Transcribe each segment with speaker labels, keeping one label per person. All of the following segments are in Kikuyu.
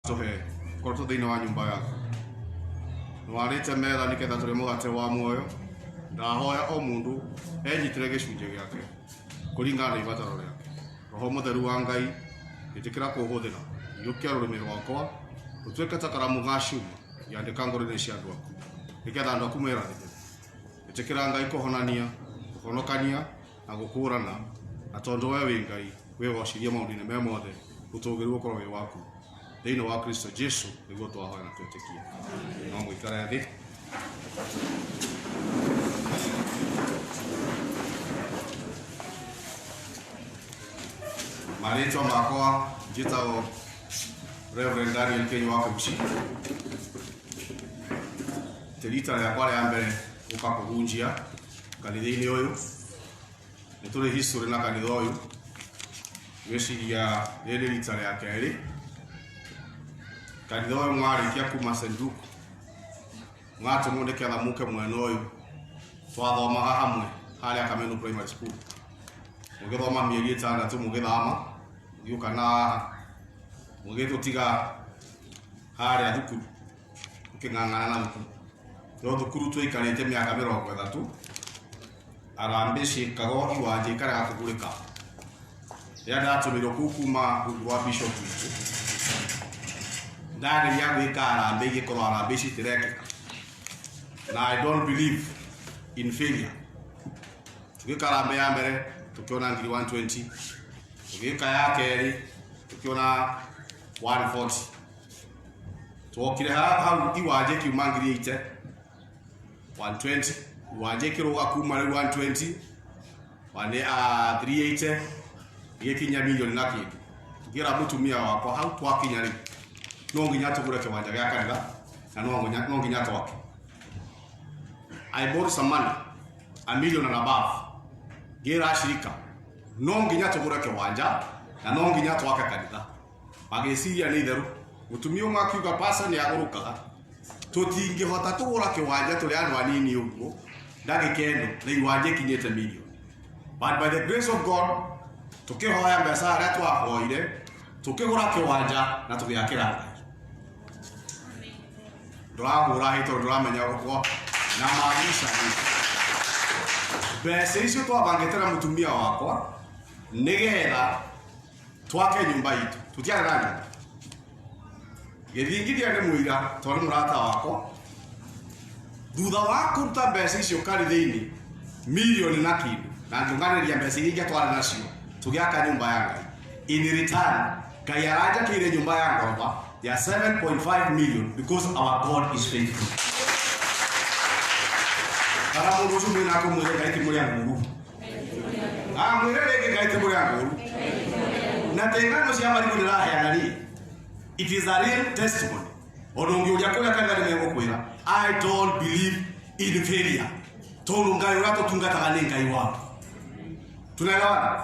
Speaker 1: Tũhe korwo tũ thĩinĩ wa nyũmba yaku. Nĩwarĩte metha nĩgetha tũrĩe mũgate wa muoyo. Ndahoya o mũndũ enyitĩre gĩcunjĩ gĩake kũringana na ibataro rĩake. Roho mũtheru wa Ngai, ĩtĩkĩra kũhũthĩra. Iyũkia rũrĩmĩ rwakwa rũtuĩke ta karamu ga cuma, ngĩandĩka ngoro-inĩ cia andũ aku nĩgetha andũ aku merathime. Ĩtĩkĩra Ngai kũhonania, kũhonokania na gũkũrana, na tondũ we wĩ Ngai, wĩgocirie maũndũ-inĩ me mothe, ũtũgĩru ũkorwo wĩ waku. Thĩinĩ wa Kristo Jesu nĩguo twahoya na twetĩkia. No mũikare thĩ. Marĩtwa makwa njĩtagwo Reverend Daniel Kĩnyua wa Kĩbuci. Ti rita rĩakwa rĩa mbere gũka kũhunjia kanitha-inĩ ũyũ. Nĩ tũrĩ history na kanitha ũyũ. Ngwĩciria rĩrĩ nĩ rita rĩa kerĩ. Kanitha ũyũ mwarĩkia kuma St. Luke mwatũmwo nĩketha mũke mwena ũyũ twathomaga hamwe harĩa Kamenu Primary School. Mũgĩthoma mĩeri ĩtandatũ mũgĩthama mũgĩũka na haha mũgĩtũtiga harĩa thukuru tũkĩng'ang'ana na thukuru. No thukuru twaikarĩte mĩaka 30 harambĩ ciĩkagwo iwanja ikarega kũgũrĩka. Rĩrĩa ndatũmirwo kũu kuma rungu rwa bishop witũ ndageria gwĩka harambĩ igĩkorwo harambĩ ici itirekĩka. Na I don't believe in failure. Tũgĩka harambĩ ya mbere tũkĩona ngiri 120, tũgĩka ya kerĩ tũkĩona 140. Twokire hau iwanja ikiuma ngiri 80 120 iwanja ikĩrũga kuma rĩu 120 wane 380 igĩkinya milioni na kĩndũ. Ngĩra mũtumia wakwa hau twakinya rĩu no nginya tũgũre kĩwanja gĩa kanitha na no nginya twake. I borrow some money, a million and above. Ngĩra ashirika no nginya tũgũre kĩwanja na no nginya twake kanitha. Magĩciria nĩ itherũ. Mũtumia ũmwe akiuga pasa nĩ agũrũkaga. Tũtingĩhota tũgũra kĩwanja tũrĩ andũ anini ũguo ndagĩka ĩno na iwanja ikinyĩte milioni. But by the grace of God tũkĩhoya mbeca arĩa twahoire tũkĩgũra kĩwanja na tũgĩakĩra Ngai. Ndũrahũra hĩ tondũ ndũramenya gũkwa na maanisha nĩ mbeca icio twabangĩte na mũtumia wakwa nĩgetha twake nyũmba itũ. Tũtiarĩ na nyũmba. Gĩthingithia nĩ mũira tondũ nĩ mũrata wakwa. Thutha wa kũruta mbeca icio kanitha-inĩ milioni na kĩndũ na ngĩũnganĩria mbeca iria ingĩ twarĩ nacio tũgĩaka nyũmba ya Ngai. In return, Ngai aranjakĩire nyũmba ya ngoroba ya 7.5 million because our God is faithful. Kana mũndũ ũcio mwĩna akũmwĩre Ngai ti mũrĩa ngũru. Ah, mwĩre rĩngĩ Ngai ti mũrĩa ngũru. Na ti ng'ano cia marigũ ndĩraheana rĩ. It is a real testimony. Ona ũngĩũria kũrĩa kanitha nĩ megũkwĩra I don't believe in failure. Tondũ Ngai ũrĩa tũtungataga nĩ Ngai wa. Tunaelewana?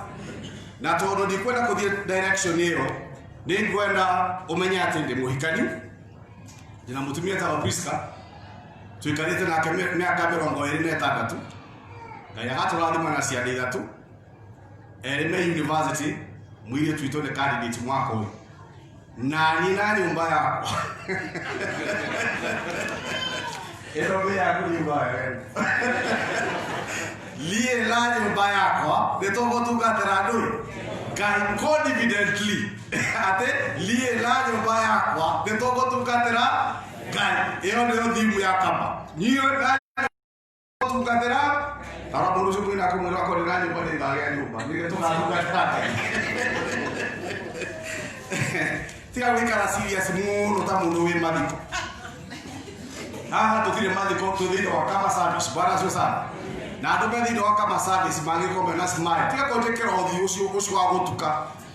Speaker 1: Na tondũ ndikwenda kũthiĩ direction ĩyo, nĩ ngwenda ũmenye atĩ ndĩ mũhikani, ndĩna mũtumia etagwo Priska, tũikarĩte nake mĩaka 26. Ngai agatũrathima na ciana ithatũ, erĩ me university, mũirĩtu witũ nĩ candidate mwaka ũyũ. Na niĩ na nyũmba yakwa ĩno nĩ yaku nyũmba wega. Niĩ na nyũmba yakwa nĩ tũgũtungatĩra andũ Ngai confidently atĩ niĩ na nyũmba yakwa nĩ tũgũtungatĩra Ngai. Ĩyo nĩyo thimu ya kama. Niĩ na tungatĩra ara mũndũ ũcio mwĩna kũmwĩra akorwo na nyũmba nĩ ngagĩa nyũmba nĩgetha tũgatungatĩra Ngai. Tiga gwĩkara serious mũno ta mũndũ wĩ mathiko. Haha tũtirĩ mathiko, twĩ thĩinĩ wa kama service. Bwana asifiwe sana. Na andũ me thĩinĩ wa kama service mangĩkorwo mena smile, tiga kũnjĩkĩra ũthiũ ũcio ũcio wa gũtuka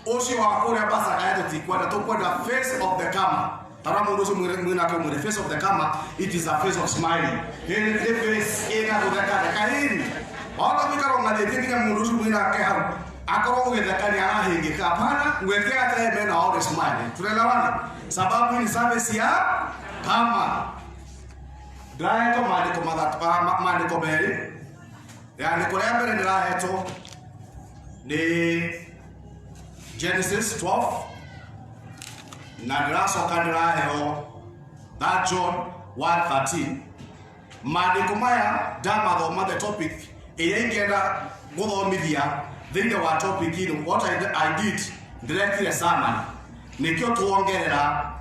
Speaker 1: ũcio wa kũrĩa bacakaya, tũtikwenda, tũkwenda face of the kama. Tara mũndũ ũcio mwĩnake mwĩre face of the kama, it is a face of smiling. Nĩ face ĩna gũthekatheka hĩni wahota gũikara ũng'athĩtie nginya mũndũ ũcio mwĩnake hau akorwo ũgĩtheka nĩ arahĩngĩka. Hapana, mwĩke hata yeye mena aone smile. Tunaelewana? Sababu hii ni service ya kama. Ndĩrahetwo maandĩko mathatũ, maandĩko merĩ. Rĩandĩko rĩa mbere ndĩrahetwo nĩ Genesis 12. Na ndĩracoka ndĩraheo that John 1:13. Maandĩko maya ndamathoma, the topic ĩrĩa ingĩenda gũthomithia thĩinĩ wa topic ĩno, what I did, ndĩrekire summary, nĩkĩo tuongerera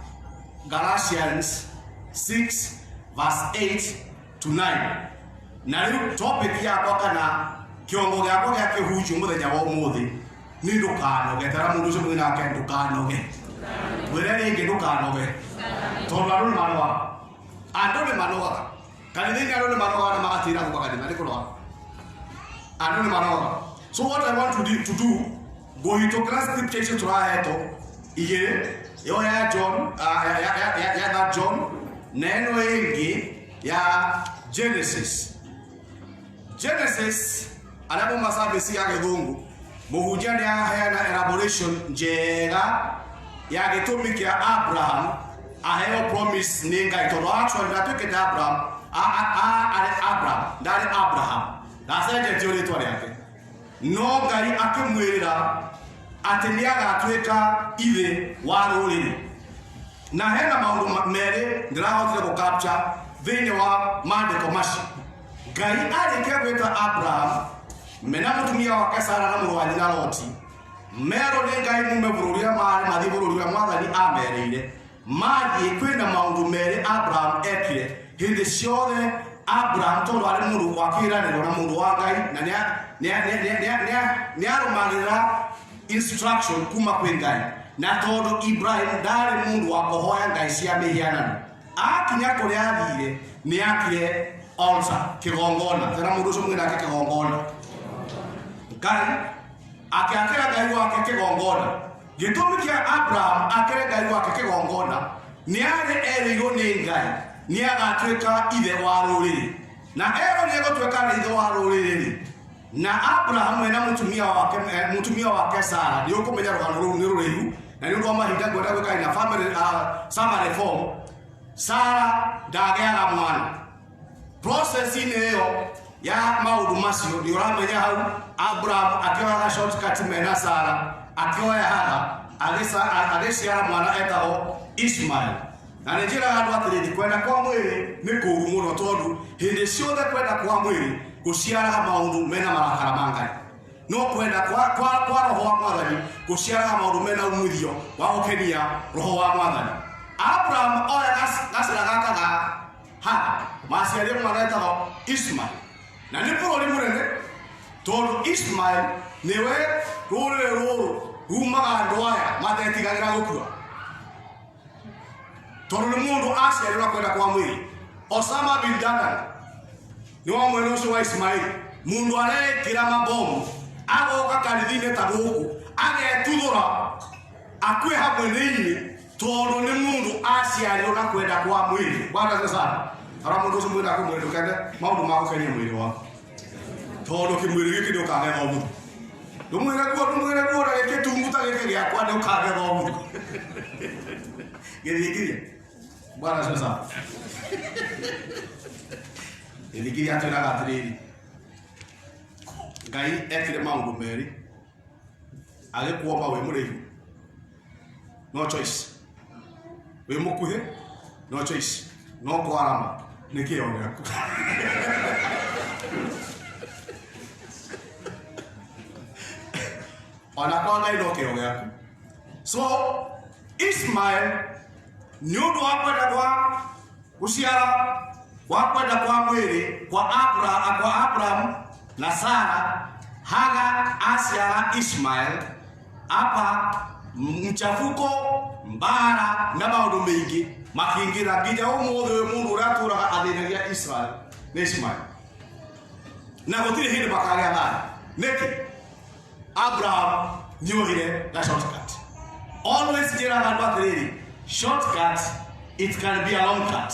Speaker 1: Galatians 6 verse 8 to 9. Na rĩu topic yakwa kana kĩongo gĩakwa gĩa kĩhunjio mũthenya wa ũmũthĩ nĩ ndũkanoge. Tera mũndũ ũcio mwĩ nake, ndũkanoge. Mwĩre rĩngĩ, ndũkanoge, tondũ andũ nĩ manogaga, andũ nĩ manogaga kanitha-inĩ, andũ nĩ manogaga na magatĩra gũka kanitha nĩ kũnoga, andũ nĩ manogaga. So what I want to do, ngũhĩtũkĩra scripture icio tũrahetwo igĩrĩ, ĩyo ya John, ya that John na ĩno ĩngĩ ya Genesis. Genesis, arĩa mauma service ya gĩthũngũ, mũhunjia nĩ aheana elaboration njega ya gĩtũmi kĩa Abraham aheo promise nĩ Ngai, tondũ actually ndatuĩkĩte Abraham, arĩ Abraham, ndarĩ Abraham, ndacenjetio rĩtwa rĩake, no Ngai akĩmwĩrĩra atĩ nĩ agatuĩka ithe wa rũrĩrĩ. Na hena maũndũ merĩ ndĩrahotire gũ capture thĩinĩ wa maandĩko macio. Ngai arĩkia gwĩta Abraham mena mũtumia wake Sara na mũrũ wa nyina Loti, merwo nĩ Ngai mume bũrũri ũrĩa marĩ mathiĩ bũrũri ũrĩa Mwathani amerĩire mathiĩ. Kwĩna maũndũ merĩ Abraham ekire hĩndĩ ciothe. Abraham, tondũ arĩ mũndũ wa kĩĩranĩro na mũndũ wa Ngai na nĩ arũmagĩrĩra instruction kuma kwĩ Ngai, na tondũ Ibrahim ndarĩ mũndũ wa kũhoya ngai cia mĩhianano, akinya kũrĩa athire nĩ akire altar, kĩgongona. Tena mũndũ ũcio mwĩ nake, kĩgongona. Ngai akĩakĩra Ngai wake kĩgongona. Gĩtũmi kĩa Abraham akĩre Ngai wake kĩgongona, nĩ arĩ erĩirwo nĩ Ngai nĩ agatuĩka ithe wa rũrĩrĩ, na erwo nĩ egũtuĩka nĩ ithe wa rũrĩrĩ rĩ, na Abraham ena mũtumia wake, mũtumia wake Sara. Nĩ ũkũmenya rũgano rũu nĩ rũraihu, na nĩ ũndũ wa mahinda ngwenda gwĩka ina family summary form. Sara ndagĩaga mwana. Process-inĩ ĩyo ya maũndũ macio, nĩ ũramenya hau Abraham akĩoya shortcut mena Sara, akĩoya Haga, agĩciara mwana etagwo Ishmael. Na nĩ njĩraga andũ atĩrĩrĩ, kwenda kwa mwĩrĩ nĩ kũũru mũno, tondũ hĩndĩ ciothe kwenda kwa mwĩrĩ gũciaraga maũndũ mena marakara ma Ngai, no kwenda kwa roho wa Mwathani gũciaraga maũndũ mena umithio wa gũkenia roho wa Mwathani. Abraham oya gacĩra gaka ga Haga, maciarire mwana etagwo Ishmael, na nĩ bũrũri mũnene, tondũ Ishmael nĩwe rũrĩrĩ rũrũ rumaga andũ aya matetigagĩra gũkua, tondũ nĩ mũndũ aciarirwo kwenda kwa mwĩrĩ. Osama bin Laden nĩ wa mwena ũcio wa Ismail. Mũndũ arekĩra mabomu, agoka kanitha-inĩ ta gũkũ, agetuthũra akue hamwe nĩ inyuĩ, tondũ nĩ mũndũ aciarirwo na kwenda kwa mwĩrĩ. Bwana asifiwe sana. Ara mũndũ ũcio mwĩra kũmwĩra, ndũkende maũndũ ma gũkenia mwĩrĩ waku, tondũ kĩmwĩrĩ gĩkĩ nĩ ũkagetha ũmũthĩ. Ndũmwĩre guo, ndũmwĩre guo, na gĩkĩ tungu ta gĩkĩ gĩakwa nĩ ũkagetha ũmũthĩ gĩthiĩ. Bwana asifiwe sana. Gĩthiĩ atwĩraga atĩrĩrĩ, Ngai ekire maũndũ merĩ agĩkuomba wĩ mũraihu, no choice, wĩ mũkuhĩ, no choice, no kwarama nĩ kĩo gĩaku. Ona kwa Ngai no kĩo gĩaku. So Ismael, nĩ ũndũ wa kwenda kwa gũciara wa kwenda kwa mwĩrĩ kwa Abraham na Sara, Haga aciara Ismael. Apa mchafuko, mbara na maũndũ maingĩ makĩingĩra nginya ũmũthĩ ũyũ. Mũndũ ũrĩa atũraga athĩnagia Israel nĩ Ismael, na gũtirĩ hĩndĩ makagĩa thayũ. Nĩkĩ? Abraham nĩohire na shortcut. Always njĩraga andũ atĩrĩrĩ, shortcut, it can be a long cut.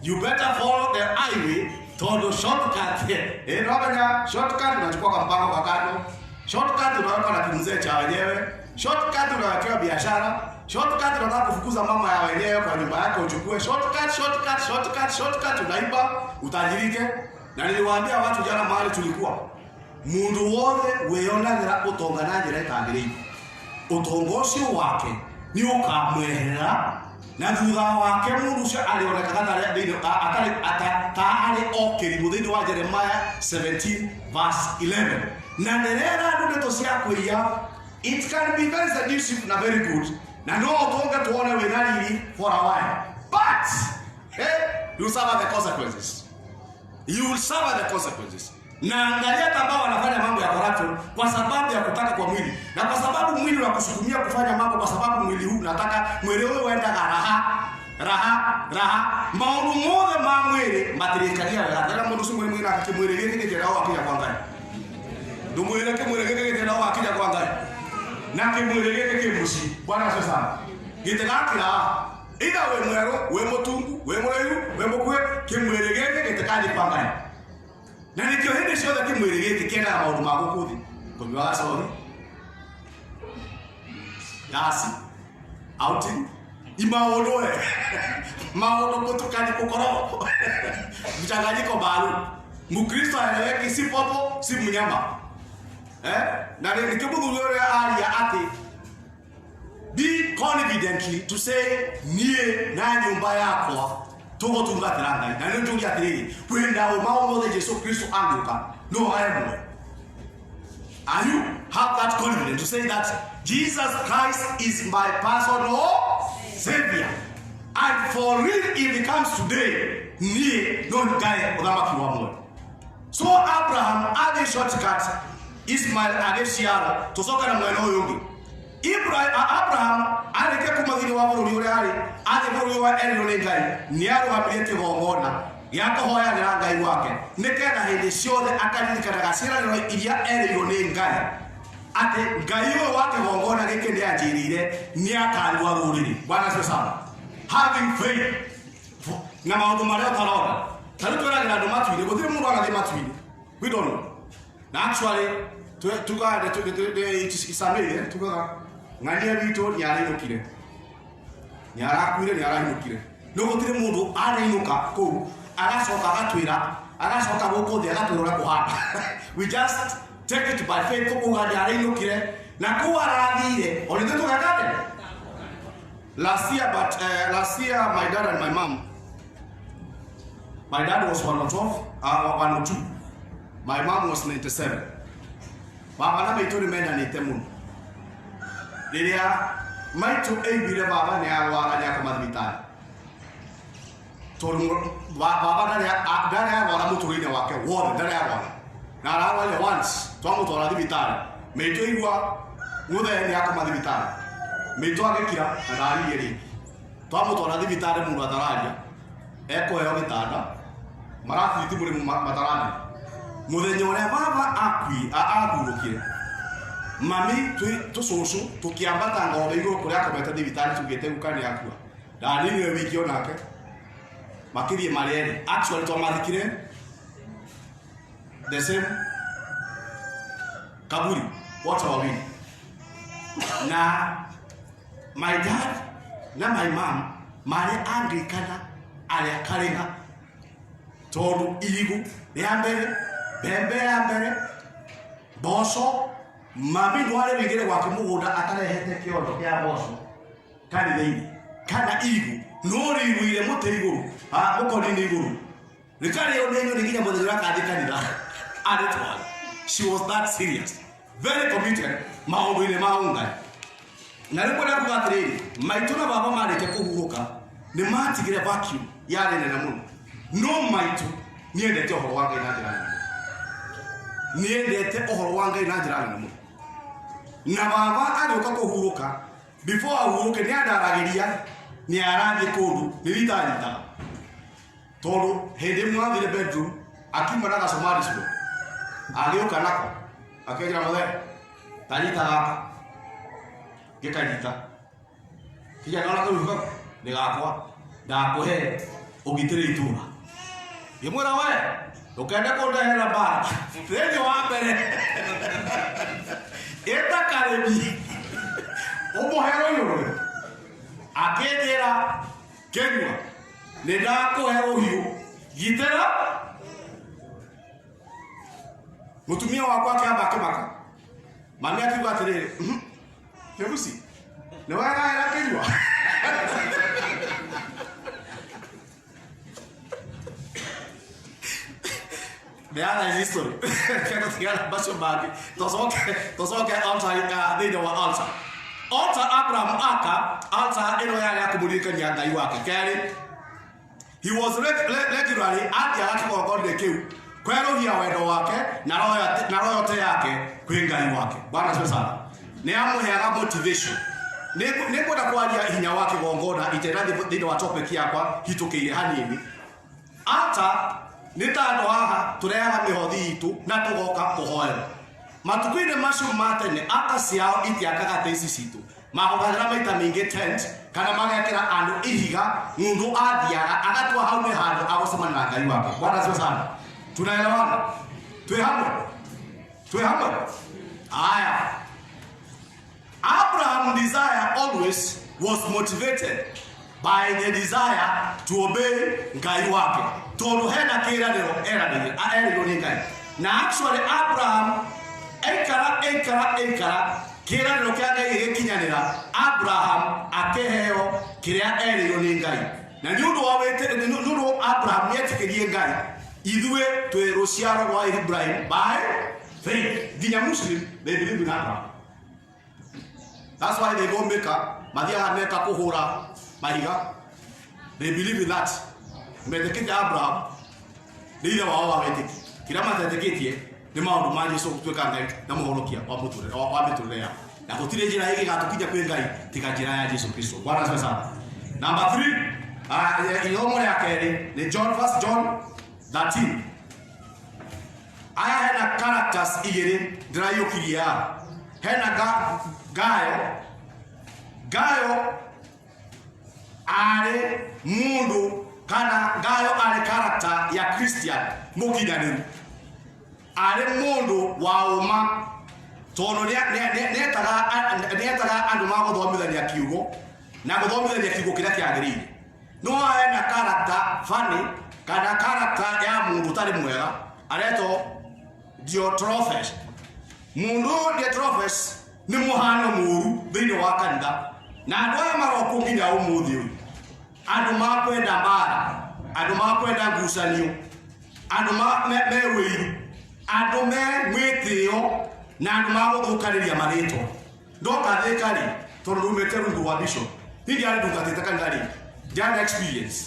Speaker 1: You better follow the highway, tondũ shortcut, nomenya shortcut unachukua kampango kakando, shortcut unaweka na kimzee cha wenyewe, shortcut unawekewa biashara, shortcut unataka kufukuza mama ya wenyewe kwa nyumba yake uchukue shortcut, shortcut, shortcut, shortcut, unaiba utajirike. Na niliwaambia watu jana mahali tulikuwa, mundu wothe wĩyonagĩra ũtonga na njĩra ĩtagĩrĩire, ũtonga ũcio wake Nĩ ũkamweherera na thutha wake mũndũ ũcio arĩonekaga tarĩ thĩinĩ atarĩ ta arĩ o kĩrimũ thĩinĩ wa Jeremiah 17 verse 11. Na nĩrera andũ ndeto cia kũiya, it can be very seductive na very good, na no ũtũnge tuone wĩna riri for a while, but hey, you suffer the consequences. You will suffer the consequences. Na angalia hata ambao wanafanya mambo ya corruption kwa sababu ya kutaka kwa mwili, na kwa sababu mwili unakusukumia kufanya mambo, kwa sababu mwili huu unataka, mwili huu wendaga raha raha raha. Maundu mothe ma mwili matirikagia wega. Tena mundu ucio mwili mwina kimwili giki gitienda o akinya kwa Ngai. Ndumwire kimwili giki gitienda o akinya kwa Ngai, na kimwili giki ki mucii. Bwana asifiwe sana. Gitigakira either wi mweru, wi mutungu, wi muraihu, wi mukuhi, kimwili giki gitikathi kwa Ngai. Na nikio hindi ciothe kimwili giki kiendaga maundu ma guku thi, kunyua gacohi, gasi, outing, imaundu we maundu mutukani, kukorogo, mchanganyiko maalum. Mukristo aeleweki, si popo si mnyama, eh? Na nikio muthuri uria aria ati be confidently to say, niĩ na nyũmba yakwa tũgũtungatĩra Ngai. Na nĩ njũria atĩrĩrĩ, wĩna ũma ũmũthĩ Jesu Kristo angĩũka no ae muoyo? Are you have that confidence to say that Jesus Christ is my personal savior, and for real, if he comes today, niĩ no ngae ũthamaki wa muoyo? So Abraham athiĩ shortcut, Ismail agĩciarwo. Tũcoke na mwena ũyũ ũngĩ. Abraham arĩkia kuma thĩinĩ wa bũrũri ũrĩa arĩ, athiĩ bũrũri wa erirwo nĩ Ngai, nĩ arũgamirie kĩgongona gĩa kũhoyagĩra Ngai wake, nĩgetha hĩndĩ ciothe akaririkanaga ciĩranĩro iria erĩirwo nĩ Ngai, atĩ Ngai ũyũ wa kĩgongona gĩkĩ nĩ anjĩrĩire nĩ akarua rũrĩrĩ. Bwana asifiwe sana. Having faith na maũndũ marĩa ũtarona. Ta rĩu twĩragĩra andũ matu-inĩ, gũtirĩ mũndũ anathiĩ matu-inĩ. We don't know. Na actually tugaga icameire, tugaga ng'ania witũ nĩ arainũkire, nĩ arakuire, nĩ arainũkire, no gũtirĩ mũndũ arainũka kũu agacoka agatwĩra, agacoka gũkũ thĩ agatwĩra ũrĩa kũhana. We just take it by faith, tũkuga nĩ arainũkire na kũu arathire o nĩ tũgeka atĩa. Last year, but last year my dad and my mom, my dad was 112, 102, my mom was 97. Baba na maitũ nĩ mendanĩte mũno. Rĩrĩa maitũ aiguire baba nĩ arwara, nĩ akoma thibitarĩ, tondũ baba ndarĩ arwara mũtũrĩre wake wothe, ndarĩ arwara, na ararwarire once, twamũtwara thibitarĩ. Maitũ aigua mũthee nĩ akoma thibitarĩ, maitũ agĩkira na ndaririe rĩngĩ. Twamũtwara thibitarĩ, mũndũ atararia, ekũheo gĩtanda, maraburiti mũrĩmũ mataramenya. Mũthenya ũrĩa baba ahurũkire, mami tũcũcũ tũkĩambata ng'ombe igũrũ kũrĩa akomete thibitarĩ, tugĩte guka nĩ akua. Ndaninire wiki onake makĩthiĩ marĩ erĩ. Actually twamathikire the same kaburi wote wawili. Na my dad na my mom marĩ Anglikana arĩa karĩga, tondũ irigũ rĩa mbere, mbembe ya mbere, mboco, mami ndwarĩ wĩingĩre gwake mũgũnda atarehete kĩondo kĩa mboco kanitha-inĩ kana irigũ, no rĩiguire mũtĩ igũrũ, mũkoni-inĩ igũrũ, rĩkarĩo nĩ nyoni nginya mũthenya ũrĩa akathiĩ kanitha arĩtware. She was that serious, very committed maũndũ-inĩ ma ũngai. Na rĩu kwenda kuga atĩrĩrĩ, maitũ na baba marĩkia kũhurũka, nĩ matigire vacuum yarĩ nene mũno. No maitũ nĩendete ũhoro wa Ngai na njĩra nene mũno, nĩendete ũhoro wa Ngai na njĩra nene mũno. Na baba agĩũka kũhurũka, before ahurũke, nĩ andaragĩria nĩ arathiĩ kũndũ nĩ ritanyitaga, tondũ hĩndĩ ĩmwe athire bedroom, akiuma na gacomari curo, agĩũka nako akĩnjĩra, "Mũthee, tanyita gaka." Ngĩkanyita. Kijana, ona kau kau nĩ gakwa, ndakũhe ũgitĩre itũra. Ngĩmwĩra, "We ndũkende kũndehera mbara thĩinĩ wa mbere, ĩta karĩmi ũmũhe rũhiũ rũrĩ." Akĩnjĩra, "Kĩnyua, nĩ ndakũhe rũhiũ, gitĩra mũtumia wakwa." Akĩamba akĩmaka. Mami akiuga atĩrĩrĩ, "Kĩbuci." Nĩ wagaĩra kĩnyua. The other is history. Kendo tigana macio mangĩ. Tũcoke tũcoke altar thĩinĩ wa altar. Altar Abraham aka altar ĩno yarĩ ya kũmũririkania Ngai wake. Kerĩ, he was regularly athiaga kĩgongona kĩu kwerũhia wendo wake na roho na royalty yake kwĩ Ngai wake. Bwana asifiwe sana. Nĩ amũheaga motivation. Nĩ ngwenda kwaria hinya wa kĩgongona itenathiĩ thĩinĩ wa topic yakwa hitũkĩire hanini. Ata nĩ ta andũ haha tũrehaga mĩhothi itũ na tũgoka kũhoerwo. Matukũ-inĩ macio ma tene ata ciao itiakaga ta ici citũ. Mahũthagĩra maita maingĩ tent kana magekĩra andũ ihiga mũndũ athiaga agatua hau nĩ handũ agũcemania na Ngai wake. Bwana asifiwe sana. Tunaelewana? Twĩ hamwe? Twĩ hamwe? Aya. Abraham desire always was motivated by the desire to obey Ngai wake. Tondũ hena kĩĩranĩro eranĩire, erĩirwo nĩ Ngai. Na actually Abraham aikara aikara aikara kĩĩranĩro kĩa Ngai gĩgĩkinyanĩra, Abraham akĩheo kĩrĩa erĩirwo nĩ Ngai. Na nĩ ũndũ wa nĩ ũndũ Abraham nĩetĩkĩrie Ngai, ithuĩ twĩ rũciaro rwa Ibrahim by faith. Nginya Muslim they believe in Abraham. That's why they go Mecca, mathiaga Mecca kũhũra mahiga. They believe in that. Metĩkĩtie Abraham nĩ ithe wao wa wĩtĩki. Kĩrĩa matetĩkĩtie nĩ maũndũ ma Jesu gũtuĩka Ngai na mũhonokia wa mũtũrĩre wa mĩtũrĩre yao. Na gũtirĩ njĩra ĩngĩ ĩgatũkinyia kwĩ Ngai tiga njĩra ya Jesu Kristo. Bwana asifiwe sana. Number 3, ithomo rĩa kerĩ nĩ John, First John 13. Aya hena characters igĩrĩ ndĩraiyũkirie haha. Hena Gayo. Gayo arĩ mũndũ kana Gayo arĩ character ya Christian mũkinyanĩru. Arĩ mũndũ wa ũma tondũ nĩetaga andũ magũthomithania kiugo na gũthomithania kiugo kĩrĩa kĩagĩrĩire. No hena character funny kana character ya mũndũ ũtarĩ mwega aretwo Diotrephes. Mũndũ ũyũ Diotrephes nĩ mũhano mũru thĩinĩ wa kanitha na andũ aya marokwo nginya ũmũthĩ ũyũ. Andũ makwenda mbara, andũ makwenda ngucanio, andũ me wĩiru, andũ me mwĩtĩo na andũ magũthũkanĩria marĩtwa. Ndoka Thĩka rĩ, tondũ ndumĩte rungu rwa bishop, niĩ ndiarĩ ndungatĩte kanitha rĩ, ndiarĩ na experience.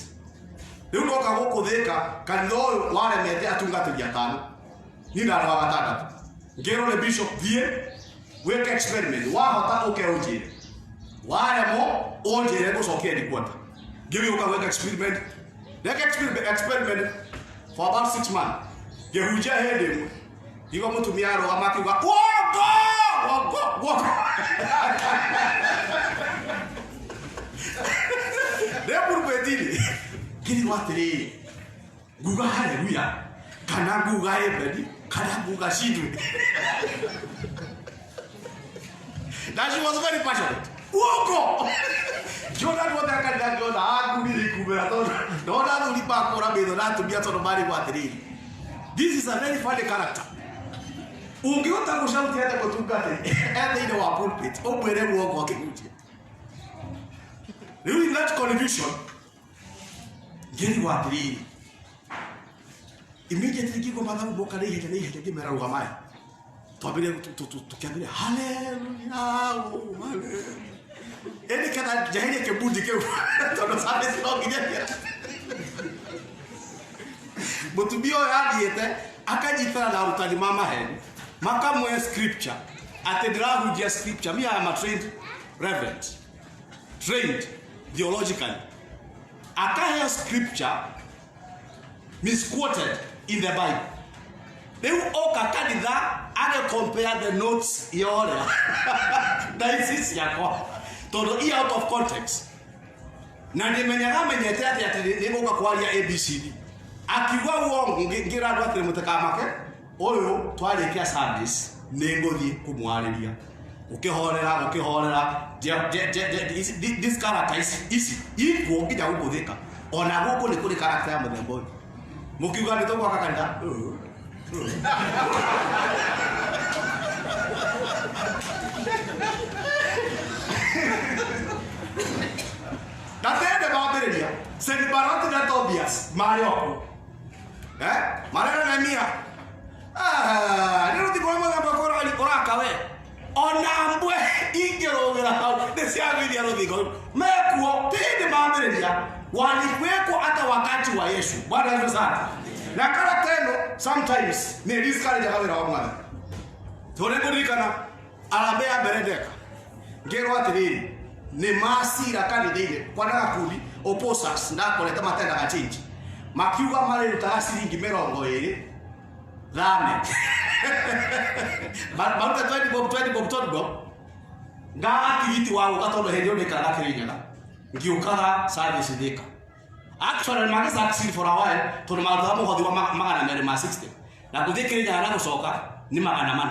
Speaker 1: Rĩu ndoka gũkũ Thĩka, kanitha ũyũ waremete atungatĩri atano, niĩ ndarĩ wa gatandatũ. Ngĩrwo nĩ bishop thiĩ wĩke experiment, wahota ũke ũnjĩre, waremwo ũnjĩre ngũcokie headquarter. Ngĩgĩũka gwĩka experiment, ndeka experiment for about 6 months. Ngĩhunjia hĩndĩ ĩmwe, ngiuga mũtumia arũgama akiuga wongo wongo wongo. Ndĩ pulpit-inĩ ngĩrigwo atĩrĩrĩ, nguga haleluya kana nguga amen kana nguga shindwe. Na she was very passionate. Uongo! Ngĩona andũ othe a kanitha ngĩona angumire ikumĩra tondũ ndona athuri makũra maitho na atumia tondũ marigwo atĩrĩrĩ. This is a very funny character. Ũngĩhota gũcautia atĩa mũtungatĩri e thĩinĩ wa pulpit ũmwĩre uongo akĩhunjia. Rĩu in that confusion ngĩrigwo atĩrĩrĩ, immediately ngĩigua mathabu moka na ihenya na ihenya ngĩmera rũgamai. Twambĩrĩrie tũkĩambĩrĩria haleluya, oh, haleluya. Ĩndĩ ketha njeherie kĩbundi kĩu tondũ service no nginya ĩthire. Mũtumia ũyũ athiĩte akanyitana na arutani ma maheni makamũhe scripture atĩ ndĩrahunjia scripture. Me, I am a trained reverend, trained theologically. Akaheo scripture misquoted in the Bible. Rĩu oka kanitha age compare the notes ya ũrĩa na ici ciakwa tondũ i out of context. Na ndĩmenyaga menyete atĩ atĩ nĩ ngũka kwaria ABCD. Akiuga uongo ngĩra andũ atĩrĩ mũtikamake, ũyũ twarĩkia service nĩ ngũthiĩ kũmwarĩria. Gũkĩhorera gũkĩhorera this character ici ici ikuo nginya gũkũ Thĩka. Ona gũkũ nĩ kũrĩ character ya mũthemba ũyũ. Mũkiuga nĩ tũgwaka kanitha. Opposers marĩ okuo. Eh? Marera Nehemia. Ah, nĩ rũthingo rwa mũthemba ũrĩkũ ũraka we? Ona mbwe ingĩrũgĩra hau nĩ ciagũithia rũthingo rũu. Mekuo ti hĩndĩ mambĩrĩria, walikuweko hata wakati wa Yesu. Bwana Yesu sana. Na character ĩno sometimes nĩ discourage wĩra wa Mwathani. Tondũ nĩngũririkana arambe ya mbere ndeka ngĩrwo atĩrĩrĩ nĩ macira kanitha-inĩ kwana gakundi opposers ndakorete matendaga change makiuga marĩrutaga ciringi 20 thame maruta 20 bob 20 bob 20 bob ngaga tigiti wa gũka tondũ hĩndĩ ĩyo ndĩikaraga Kĩrĩnyaga ngĩũkaga service Thĩka. Actually mage succeed for a while tondũ marutaga mũhothi wa 260 na gũthiĩ Kĩrĩnyaga na gũcoka nĩ 400